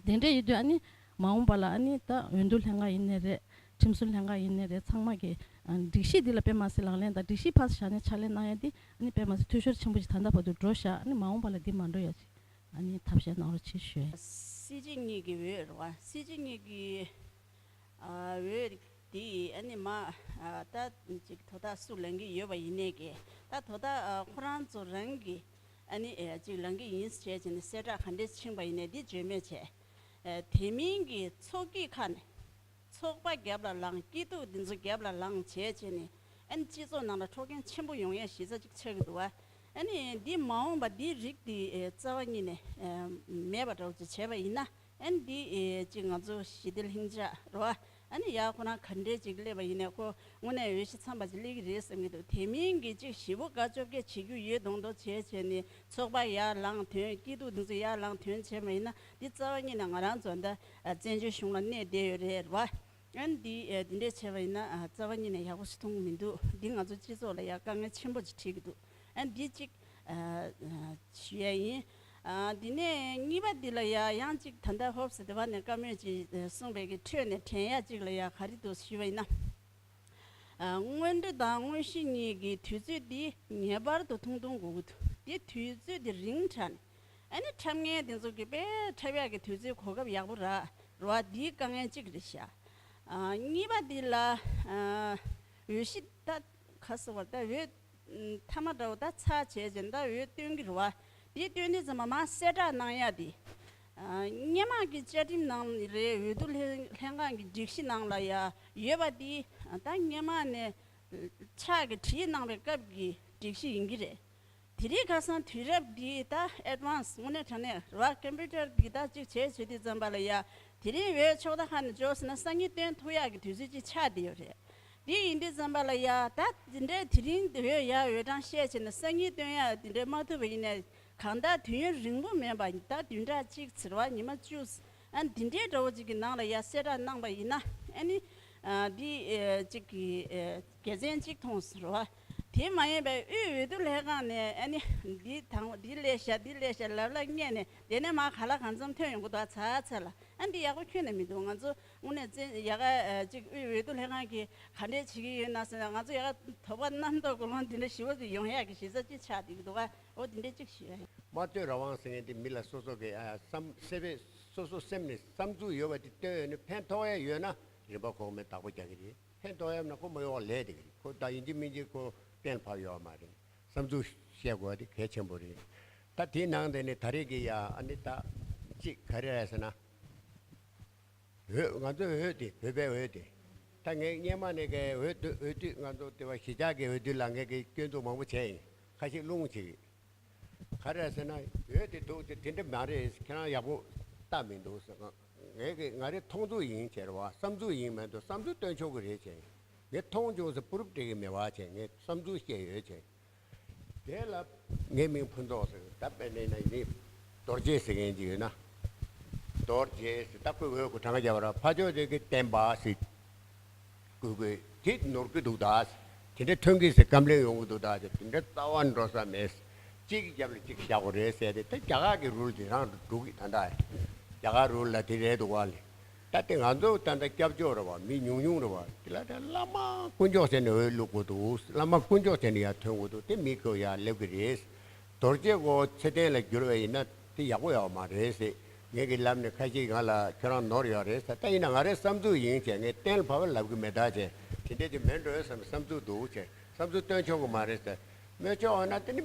དེ་འདྲ་ཡིན་དུས་ཨ་ནི་མ་འོངས་པ་ལ་ཨ་ནི་ད་འོས་བསྡུ་ལྷན་ཁང་ཡིན་ནའི་རེད། ཁྲིམས་སྲོལ་ལྷན་ཁང་ཡིན་ནའི་རེད། ཚང་མ་གི་ཨ་སྒྲིག་གཞི་འདི་ལ་དཔེ་མ་སྲིད་ལག་ལེན་དང་སྒྲིག་གཞི་ཕར་ཕྱག་ནས་ཕྱག་ལས་གནང་ཡ་འདི་ཨ་ནི་དཔེ་མ་སྲིད་འཐུས་ཤོར་ཆེན་པོ་ཞིག་ད་ལྟ་བར་དུ་འགྲོ་བཞག་ཨ་ནི་མ་འོངས་པ་ལ་འདི་མ་འགྲོ་ཡ་ཞིག་ཨ་ནི་ཐབས་ཤེས་གནང་རོགས་གྱིས་ཞུ། སྲིད་སྤྱི་གཉིས་ཀྱི་འོས་རེད་བ། སྲིད་སྤྱི་གཉིས་ཀྱི་ཨ་འོས་དེ་ཨ་ནི་མ་ཨ་ད་ཅིག་དོ་བདག་སུ་ལེན་གྱི་ཡོད་པ་ཡིན་ནའི་གི་ད་དོ་བདག་ཨ་ཁོ་རང་ཚོ་རང་གི་ཨ་ནི་ཨེ་ཅིག་ལེན་གྱི་ཡིན་ཟེར་བྱས་ནས་གསལ་བསྒྲགས་ག་འདྲས་ཕྱིན་པ་ཡིན་ནའི་འདི་བརྗོད་མེད་བྱས། ཨེ་དེ་མིན་གྱི་ཚོགས་སྐྱིད་ཁག་ནས་ཚོགས་པ་རྒྱབ་ལ་ལངས། སྐྱིད་སྡུག་འདི་ཚོ་རྒྱབ་ལ་ལངས་བྱས་བྱས་ནས་ཨ་ནི་སྤྱི་ཚོགས་ནང་ལ་འཕྲོག་རྐྱེན་ཆེན་པོ་ཡོང་ཡ་གཞི་རྩ་ཅིག་ཆགས་ཀྱི་འདུག་བ། ཨ་ནི་འདི་མ་འོངས་པ་འདིའི་རིགས་འདི་ཨེ་རྩ་བ་ཉིད་ནས་ཨེ་མེད་པ་འདྲ་བོ་ཅིག་བྱས་པ་ཡིན་ན། ཨ་ནི་འདི་ཨེ་ཅིག་ང་ཚོ་ཞི་བདེ་ལྷིང་འཇགས་རེད་བ། ཨ་ནི་ཡ་ཁོ་རང་ག་འདྲས་ཅིག་སླེབས་པ་ཡིན་ནའི་ཁོ་དངོས་གནས་འོས་གཞི་འཚམས་པ་ཅིག་སླེབས་ཀྱི་རེད་བསམ་གྱི་འདུག་དེ་མིན་གྱི་ཅིག་ཞེ་པོ་དགའ་སྐྱོ་སྐད་བྱེད་རྒྱུ་ཡོད་མདོག་མདོག་བྱས་བྱས་ནས་ཚོགས་པ་ཡར་ལངས་དོན་སྐྱིད་སྡུག་འདི་ཚོ་ཡར་ལངས་དོན་བྱས་པ་ཡིན་ན་འདི་རྩ་བ་ཉིད་ནས་ང་རང་ཚོ་འདི་བཙན་བྱོལ་གཞུང་ལ་གནས་བསྡད་ཡོད་རེད་བ། ཨ་ནི་འདི་ཨ་འདི་འདྲས་བྱས་པ་ཡིན་ན་ཨ་རྩ་བ་ཉིད་ནས་ཡག་པོ་ཞིག་མཐོང་གི་མི་འདུག་འདི་ང་ཚོ་སྤྱི་ཚོགས་ལ་ཡ་དཀའ་ངལ་ཆེན་པོ་ཅིག་འཕྲད་ཀྱི་འདུག་ཨ་འདི་གཅིག་ཨ་ཨ་ཞུ་ཡ་ཡིན། ཨ་འདི་ནས་གཉིས་པ་འདི་ལ་ཡ་ཡང་གཅིག་ད་ལྟ་ཧོབ་སི་དེ་བ་ནས་བཀའ་མོལ་ཅིག་ཨ་གསུངས་པའི་གི་ཁྲོད་ནས་དྲན་ཡ་གཅིག་ལ་ཡ་ག་རེ་འདུག་ཞུ་བ་ཡིན་ན། ཨ་སྔོན་འགྲོ་དང་དངོས་གཞི་གཉིས་ཀྱི་དུས་ཚོད་འདི་ངེས་པར་དུ་ཐུང་ཐུང་དགོས་ཀྱི་འདུག་འདི་དུས་ཚོད་འདི་རིང་དྲགས་ནས་ཨ་ནི་འཁྲབ་མཁན་དེ་ཚོ་གི་དཔེ་འཁྲབ་ཡག་གི་དུས་ཚོད་གོ་སྐབས་ཡག་པོ་རག་རེད་བ། འདིའི་དཀའ་ངལ་གཅིག་རེད་ཤག་ཨ་གཉིས་པ་འདི་ལ་ཨ་འོས་གཞི་ད་ག་ཟེར་བ་ད་འོས་མཐའ་མ་འདྲ་བོ་ད་ཚར་བྱས་རྗེས་ད་འོས་སྟོན་གྱི་རེད་བ། འདི་སྟོན་དུས་ཙམ་པ་མར་གསལ་བསྒྲགས་གནང་ཡ་དེ། ཨ་སྔོན་མ་གི་བཅའ་ཁྲིམས་ནང་རེད། འོས་བསྡུ་ལྷན་ལྷན་ཁང་གི་སྒྲིག་གཞི་ནང་ལ་ཡ་ཡོད་པ་དེ་ད་སྔོན་མ་ནས་ཕྱག་གི་བྲིས་གནང་བའི་སྐབས་ཀྱི་སྒྲིག་གཞི་ཡིན་གྱི་རེད། དེ་རིང་ཁ་སང་དུས་རབས་འདི་ད་ཨེཌ་ཝན་སི་དངོས་གནས་དྲང་གནས་རེད་བ། ཀམ་པུ་ཊར་འདི་ད་ཅིག་བྱས་བྱེད་དུས་ཙམ་པ་ལ་ཡ་དེ་རིང་འོས་ཕྱོགས་མཐའ་ཁག་ནས་འབྱོར་ཟིན་ན་སང་ཉིན་སྟོན་ཐུབ་ཡག་གི་དུས་ཚོད་ཅིག་ཆགས་བསྡད་ཡོད་རེད། འདི་ཡིན་དུས་ཙམ་པ་ལ་ཡ་ད་འདི་འདྲའི་དེ་རིང་འདི་འོས་ཡ་འོས་གྲངས་བཤད་བྱས་ནས་སང་ཉིན་སྟོན་ཡ་འདི་འདྲའི་མ་ཐུབ་པ་ཡིན་ནའི་གང་ལྟར་དུས་ཡུན་རིང་པོ་མིན་པ་ད་བདུན་ཕྲག་གཅིག་ཟེར་བ་ཉི་མ་བཅུ་ཨ་འདི་འདྲའི་འདྲ་བོ་ཅིག་གི་ནང་ལ་ཡ་གསལ་བསྒྲགས་གནང་པ་ཡིན་ན་ཨ་ནི་ཨ་འདི་ཨེ་ཅིག་གི་ཨེ་དགེ་མཚན་གཅིག་མཐོང་ཟེར་བ། དེ་མ་ཡིན་པའི་དབུས་འོས་བསྡུ་ལྷན་ཁང་ནས་ཨ་ནི་འདི་དང་འདི་ལས་བཞག་འདི་ལས་བཞག་ལབ་ལབ་སྔས་ནས་དེ་ནས་མར་ག་ལ་གང་འཚམ་ཐོན་ཡོང་གི་འདུག་ཚ་ཚ་ལ་ཨ་འདི་ཡག་པོ་ཁྱོན་ནས་མི་འདུག་ང་ཚོ་དངོས་གནས་བཙན་ཡ་ག་ཨ་ཅིག་དབུས་འོས་བསྡུ་ལྷན་ཁང་གིས་ག་འདྲས་བྱེད་ཀྱི་ཡོད་ན་ཟེར་ན་ང་ཚོ་ཡ་ག་དོགས་པ་རྣམ་རྟོག་ཀུན་སློང་འདི་འདྲ་ཞི་བ་ཞིག་ཡོང་ཡག་གི་གཞི་རྩ་ཅིག་ཆགས་བསྡད་ཀྱི་འདུག་ག་འོ་འདི་འདྲས་ཅིག་ཞུ་ཡ་ཡིན། སྨྲ་བརྗོད་རང་དབང་ཟེར་མཁན་དེ་མི་ལ་སོ་སོ་གི་ཨ་བསམ་སེམས་སོ་སོ་སེམས་ནས་བསམ་ཚུལ་ཡོད་པ་དེ་བཏོན་ཡོད་ན་ཕན་ཐོགས་ཡ་ཡོད་ན་རིན་པ་གོང་མའི་བདག་པོ་རྒྱག་གི་རེད། ཕན་ཐོགས་ཡ་མེད་ན་ཁོ་མ་ཡོང་བ་ལས་བསྡད་ཀྱི་རེད། ཁོ་ད་ཡིན་གཅིག་མིན་གཅིག་ཁོ་གཏན་ཕབ་ཡོད་མ་རེད། བསམ་ཚུལ་བཤད་དགོས་པ་དེ་གལ་ཆེན་པོ་རེད། ད་དེའི་ནང་དེ་ནས་ད་རེས་ཀྱི་ཡ་ཨ་ནི་ད་གཅིག་ག་རེ་རེད་ཟེར་ན། འོས་ང་ཚོའི་འོས་དེ་བོད་པའི་འོས་དེ། ད་ངས་སྔོན་མ་ནས་ཀའི་འོས་བསྡུ་འོས་བསྡུ་ང་ཚོ་དེ་བ་གཞིས་ཆགས་ཀྱི་འོས་བསྡུ་ལ་ངས་ཀྱི་སྐྱོན་འཛུགས་མང་པོ་བྱས་ཡིན། ཁ་ཤས་སློང་བྱེད་ཀྱི། ག་རེ་ཟེར་ན་འོས་དེ་འདུག་དེ་དེ་འདྲ་མ་རེད། ཁྱེད་རང་ཡག་པོ་ལྟ་མི་འདུག་ཟེར། ངས་ཀྱི་ང་རའི་མཐོང་ཚུལ་ཡིན་བྱས་རེད་བ། བསམ་ཚུལ་ཡིན་མ་གཏོགས་བསམ་ཚུལ་སྟོན་ཆོག་གི་རེད་བྱས། ངས་མཐོང་བྱུང་ཟེར་པུ་རུབ་སྤྲད་ཀྱི་མེད་བ་བྱས། ངས་བསམ་ཚུལ་བཤད་ཡོད་བྱས། དེ་ལ་ངའི་མིང་ཕུན་ཚོགས་ཟེར། ད་དཔེར་ན་ཡིན་ན་ཡིན། རྡོ་རྗེ་ཟེར་མཁན་ཅིག་ཡོད་ན། རྡོ་རྗེ་ཟེར་ད་ཁོས་འོས་ཁོ་གྲངས་ཀ་བརྒྱབ་པ་ར་ཕ་ཕྱོགས་དེ་གི་བསྟན་པ་ཟེར། དགོས་དགོས་དེ་ནོར་གི་འདུག་ད། དེ་འདྲ་ཐོན་གི་ཟེར་ཀམ་པི་ལེན་ཡོང་གི་འདུག་ད། དེ་འདྲ་རྩ་བ་འགྲོ་ས་མེད། གཅིག་གི་རྒྱབ་ལ་གཅིག་བཞག་དགོས་རེད་ཟེར་ཏེ་ད་རྒྱ་གར་གི་རུལ་དེ་རང་འགྲོ་གི་ད་ད། རྒྱ་གར་རུལ་ལ་དེ་རེད་འདུག་བ་ལས། ད་དེ་ང་ཚོ་ད་ལྟ་སྐྱབས་བཅོལ་རེད་བ། མི་ཉུང་ཉུང་རེད་བ། དེ་ལ་ད་བླ་མ་དཀོན་མཆོག་ཟེར་ནས་འོས་བླུག་དགོས་འདུག་བླ་མ་དཀོན་མཆོག་ཟེར་ནས་ཡར་ཐོན་དགོས་འདུག་དེ་མི་ཁོ་ཡར་སླེབས་གི་རེད། རྡོ་རྗེ་ཁོ་ཚེ་བརྟན་ལ་བསྒྱུར་བ་ཡིན་ན་དེ་ཡག་པོ་ཡོད་མ་རེད་ཟེར། ངས་ཀྱི་ལབ་ནས་ཁ་ཤས་ང་ལ་ཁྱོད་རང་ནོར་ཡོད་རེད་ཟེར། ད་ཡིན་ན་ང་རའི་བསམ་ཚུལ་ཡིན་བྱས་ངས་གཏན་ལ་ཕབ་པ་ལབ་གི་མེད་ད་བྱས། དེ་འདྲས་དེ་མེད་འགྲོ་བསམ་བསམ་ཚུལ་འདུག་བྱས། བསམ་ཚུལ་སྟོན་ཆོག་གི་མ་རེད་ཟེར། སྨོས་ཆོག་འོ་ན་དེ་ནི་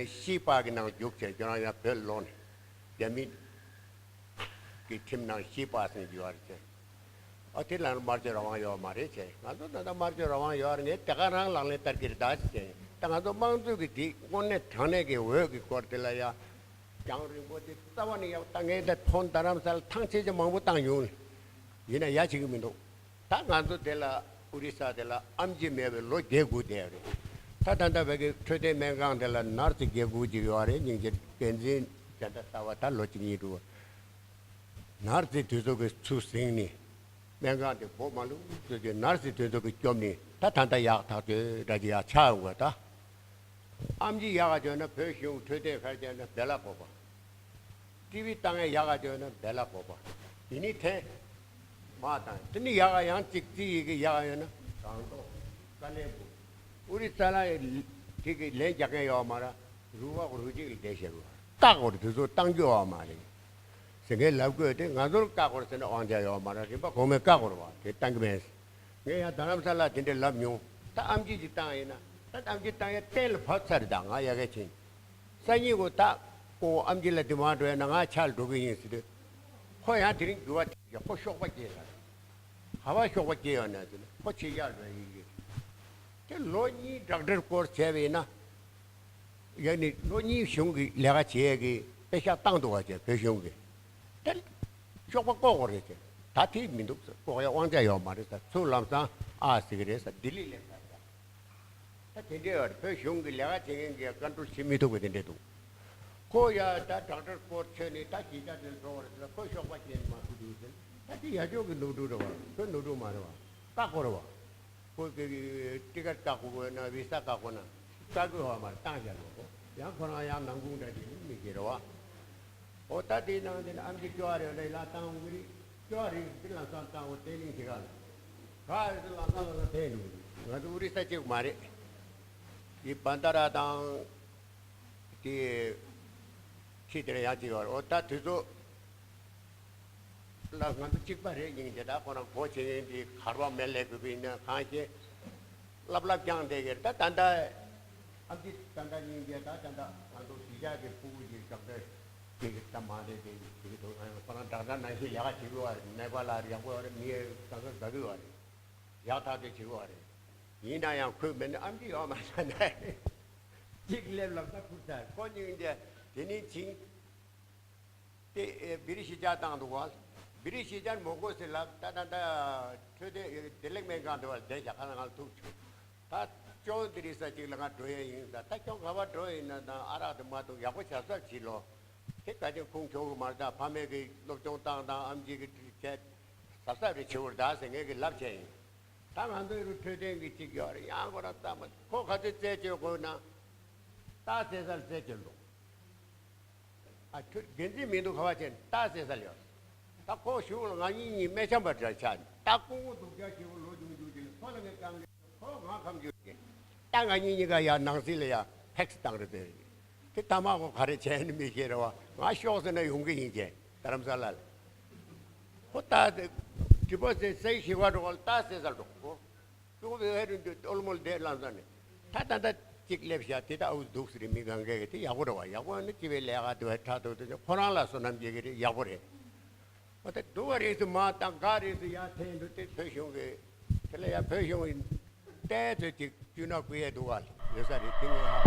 ཤི་པ་གི་ནང་རྒྱུག་བྱས་ཁྱོད་རང་ཡང་བོད་ལོག་ནས་རྒྱ་མི་གི་ཁྲིམས་ནང་ཤི་པ་ཟེར་རྒྱུ་བ་རེད་ཟེར། ཨ་དེ་ལ་སྨྲ་བརྗོད་རང་དབང་ཡོད་མ་རེད་ཟེར། ང་ཚོ་ད་ལྟ་སྨྲ་བརྗོད་རང་དབང་ཡོད་རེད། ངས་དེ་ག་རང་ལག་ལེན་བསྟར་གྱི་རེད་ད་ཟེར། ད་ང་ཚོ་དམངས་གཙོ་གི་དེ་དངོས་གནས་དྲང་གནས་ཀྱི་འོས་ཀྱི་སྐོར་དེ་ལ་ཡ་རྒྱང་རིང་པོ་དེ་རྩ་བ་ནས་ཡག་ད་ངས་ད་ཐོན་རྡ་རམ་ས་ལ་ཐང་ཆད་ཆད་མང་པོ་བཏང་མྱོང་། ཡིན་ན་ཡ་བྱེད་ཀྱི་མི་འདུག་ད་ང་ཚོ་དེ་ལ་ཨོ་རི་ས་དེ་ལ་ཨེམ་ཆི་མེད་པའི་ལོ་བརྒྱད་དགུ་བསྡད་རེད། ད་ད་ལྟ་བོད་ཀྱི་འཕྲོད་བསྟེན་སྨན་ཁང་དེ་ལ་ནར་སི་བརྒྱད་དགུ་ཅིག་ཡོད་རེད། སྙིང་རྗེ་བསྟན་འཛིན་བྱ་བྲལ་གསར་པ་ད་ལོ་གཅིག་གཉིས་འགྲོ། ནར་སི་དེ་ཚོ་གི་ཚུར་ཟིང་ནས་སྨན་ཁང་དེ་སྦོ་མ་ལུག་ཚོ་གི་ནར་སི་དེ་ཚོ་གི་སྐྱོབ་ནས་ད་ད་ལྟ་ཡག་ཐག་ཆོད་འདྲ་ཅིག་ཡག་ཆགས་ཡོང་གི་ད། ཨེམ་ཆི་ཡག་ག་བྱོས་ན་བོད་གཞུང་འཕྲོད་བསྟེན་ཁར་བྱས་ན་བེ་ལ་གོ་པ། ཊི་བི་ལྟ་མཁན་ཡག་ག་བྱོས་ན་བེ་ལ་གོ་པ། དེ་ནི་ཐེ། མ་དང་། དེ་ནི་ཡག་ག་ཡང་གཅིག་རྩིས་ཡི་གེ་ཡག་ག་ཡོད་ན་གང་ལྟོ་དཀའ་ལས་པོ། ཨུ་རི་ས་ལ་དེ་གི་ལན་རྒྱག་མཁན་ཡོད་མ་ར། རུ་བ་རུ་གཅིག་ལ་བསྡད་ཤེས་རུ་བ་བཀག་གོ་རེད། དེ་ཚོ་བཏང་རྒྱུ་ཡོད་མ་རེད་ཟེར་མཁན་ལབ་དགོས་ཏེ། ང་ཚོར་བཀག་གོ་རེད་ཟེར་ན་དབང་ཆ་ཡོད་མ་ར། རིམ་པ་གོང་མས་བཀག་གོ་རེད་བ། དེ་བཏང་གི་མེད། ངས་ཡང་རྡ་རམ་ས་ལ་དེ་འདྲ་ལབ་མྱོང་། ད་ཨམ་ཆི་ཅིག་བཏང་ཡིན་ན། ད་ཨམ་ཆི་བཏང་ཡ་གཏན་ལ་ཕབ་ཚར། ད་ང་ཡ་གལ་ཆེན། སང་ཉིན་ཁོ་ད་ཁོ་ཨམ་ཆི་ལ་དེ་མ་འགྲོ་ཡ་ན་ང་ཆ་ལ་འགྲོ་གི་ཡིན་ཟེར་དུས། ཁོ་ཡང་དེ་རིང་འགྱུར་བ་ཐེབས་ཤག་ཁོ་གཤོག་པ་སྐྱེས་ས་རེད། ག་པར་གཤོག་པ་སྐྱེས་ཡོད་ན་ཟེར་ན་ཁོ་ཕྱི་རྒྱལ་འགྲོ་ཡི་གི། དེ་ལོ་གཉིས་ཌོག་ཊར་ཀོར་སི་བྱས་པ་ཡིན་ན། ཡང་ནི་ལོ་གཉིས་གཞུང་གི་ལས་ཀ་བྱེད་ཡས་ཀྱི་པེ་ཤག་བཏང་འདུག་བ་བྱས། བོད་གཞུང་གི་དེ་གཤོག་པ་བཀོག་དགོས་རེད་བྱས། ད་དེ་མི་འདུག་ཟེར། བཀོག་ཡ་དབང་ཆ་ཡོད་མ་རེད་ཟེར། ཚུར་ལམ་སང་ཨ་ཟེར་གི་རེད་ཟེར། ལྡི་ལི་སླེབས་ཚར་ཟེར། ད་དེ་འདྲའི་བར་བོད་གཞུང་གི་ལས་ཀ་བྱེད་མཁན་གྱིས་ཀོན་ཊོལ་བྱེད་མི་ཐུབ་པ་དེ་འདྲ་འདུག་ཁོ་ཡ་ད་ཌོག་ཊར་ཀོར་སི་ཁྱོད་ནི་ད་གཞིས་ཆགས་དེར་འགྲོ་བ་རེད་ཟེར། ཁོ་གཤོག་པ་སྐྱེས་ནི་མ་ཐུབ་འདུག་ཟེར། ད་དེ་ཡ་ཅོག་གི་ནོར་འཁྲུལ་རེད་བ། ཁོའི་ནོར་འཁྲུལ་མ་རེད་བ། བཀག་དགོས་རེད་བ། ཁོ་གི་ཊི་ཀེ་ཊི་བཀག་དགོས་ན་བི་ས་བཀག་དགོས་ན་བཀག་དགོས་བ་མ་རེད། བཏང་བཞག་ལོ། ཡང་ཁོ་རང་ཡང་ནང་ཁུངས་འདྲ་ཅིག་མི་ཤེས་རེད་བ། ཨོ་ད་དེའི་ནང་དེ་ནི་ཨམ་ཆི་སྐྱོ་བ་རེད་ལ་ལ་བཏང་འོང་གི་རེད། སྐྱོ་བ་རེད་དེ་ལམ་སང་བཏང་འོང་། བརྟན་ལྷིང་ཞིག་ག་ལ་ག་རེད་དེ་ལམ་སང་ལམ་སང་ཕེབས་འགྲོ་གི་རེད། ང་ཚོ་ཨོ་རི་ས་གཅིག་མ་རེད། དེ་བན་ད་ར་དང་དེ་ཁྱི་དེ་ར་ཡང་གཅིག་ཡོད་རེད། ཨོ་ད་དུས་ཚོད་ལ་ང་ཚོ་གཅིག་པ་རེད། སྙིང་རྗེ། ད་ཁོ་རང་སྒོ་ཕྱེ་མཁན་དེ་གར་བ་མེད་ལས་དགོས་པ་ཡིན་ན་གང་ཤེས། ལབ་ལབ་ཀྱང་བསྡད་ཀྱི་རེད། ད་ད་ལྟ་ཨ་ཙི་ད་ལྟ་སྙིང་རྗེ། ད་ད་ལྟ་ང་ཚོ་གཞིས་ཆགས་ཀྱི་ཕྲུ་གུ་ཅིག་ཞབས་འདྲེན་ཅིག་ད་མ་རེད་དེ་ཅིག་འདུག་ཁོ་རང་ཌོག་ཊར་ནང་བཞིན་ལས་ཀ་བྱེད་དགོས་བ་རེད། ནད་པ་ལ་ཡག་པོ་རེད། མི་གང་ག་དགའ་གི་བ་རེད། ཡག་ཐག་ཆོད་བྱེད་དགོས་བ་རེད། ཡིན་ན་ཡང་ཁོས་མེད་ན་ཨམ་ཆི་ཡོད་མ་ས་ན་ཅིག་སླེབས་ལབ་ད་ཁུར་ཚར། ཁོ་སྙིང་རྗེ། དེ་ནི་ཕྱིན། དེ་ཨེ་བི་རི་གཞིས་ཆགས་བཏང་འདུག་བ། བི་རི་གཞིས་ཆགས་མོ་གོ་ཟེར་ལབ། ད་ད་ད་འཕྲོད་བསྟེན་བདེ་ལེགས་སྨན་ཁང་དུ་བ་བསྡད་བཞག་ཁ་ལ་ང་ལ་ཐུག་བྱུང་། ད་ཅོང་དེ་རིང་ས་གཅིག་ལ་ང་འགྲོ་ཡས་ཡིན་ཟེར། ད་ཁྱོད་ག་པར་འགྲོ་ཡིན་ན་ད་ཨ་རག་དེ་མ་འཐུང་། ཡག་པོ་བྱ་གསབ་བྱེད་ལོ། དེ་ག་ཅིག་ཁུངས་འཁྱོལ་གི་མ་རེད། ད་ཕ་མེས་ཀྱི་སློབ་སྦྱོང་བཏང་དང་ཨམ་ཆི་གི་བྱས་གཟབ་གཟབ་རེ་བྱེད་དགོས་རེད་ད་ཟེར་ངས་ཀྱི་ལབ་བྱས་ཡིན། ད་ང་ཚོའི་རུ་འཕྲོད་བསྟེན་གྱི་གཅིག་ཡོད་རེད། ཡང་ཁོ་རང་ཙམ་མ་ཁོ་ག་ཚོད་རྩད་གཅོད་དགོས་ན་ད་ཟེར་ས་ལ་རྩད་གཅོད་འདུག་ཨ་ཁྱོད་འགན་འཛིན་མི་འདུག་ག་བ་ཅན་ད་ཟེར་ས་ལ་ཡོད། ད་ཁོ་གཞུང་ལ་ང་གཉིས་གཉིས་སྨད་འཆམ་པ་འདྲ་ཆགས། ད་སྐུ་ངོ་སྡུག་ཅག་ཞེ་པོ་ལོ་ཆུང་ཆུང་ཅིག་ལ་ཁོ་ལ་ངས་བཀའ་འགན། ཁོ་ང་ཁམས་རྒྱུད་ཀྱི། ད་ང་གཉིས་གཉིས་ཀ་ཡར་ནང་སྲིད་ལ་ཡར་ཕེགས་བཏང་རེད་པས། དེ་ཐ་མག་ཁོ་ག་རེ་བྱས་ནི་མི་ཤེས་རེད་བ། ང་ཤོག་ཟེར་ན་ཡོང་གི་ཡིན་ཅེས་རྡ་རམ་ས་ལ་ལ། ཁོ་ད་དེ་དྲི་བ་ཟེར་སའི་ཞིག་བ་འགྲོ་ག་ལ་ད་ཟེར་ས་འགྲོ་ཁོ། ཅུང་བའི་ཧེ་རུ་འདི་ཨོལ་མོལ་དེ་ལམ་སང་ནས་ད་ད་ད་ཅིག་སླེབས་ཤག་དེ་ད་ཨུ་འདུག་ཟེར་མི་གང་གས་དེ་ཡག་པོ་རེད་བ། ཡག་པོ་ནི་སྤྱི་པའི་ལས་ཀ་དེ་བས་ཁྲག་ཐུག་དེ་ཁོ་རང་ལ་བསོད་ནམས་སྐྱེ་གི་རེད། ཡག་པོ་རེད། འོ་ད་སྡུག་ག་རེད་ཟེར་མ་བཏང་། ག་རེད་ཟེར་ཡར་འཐེན་འགྲོ་དེ་བོད་གཞུང་གི་དེ་ལ་ཡར་བོད་གཞུང་གི་ཏའི་ཚོད་ཅིག་བཅུ་ན་བསྐུར་ཡས་འདུག་ག་ཡོད་ས་རེད། དེ་ངས་ཧ།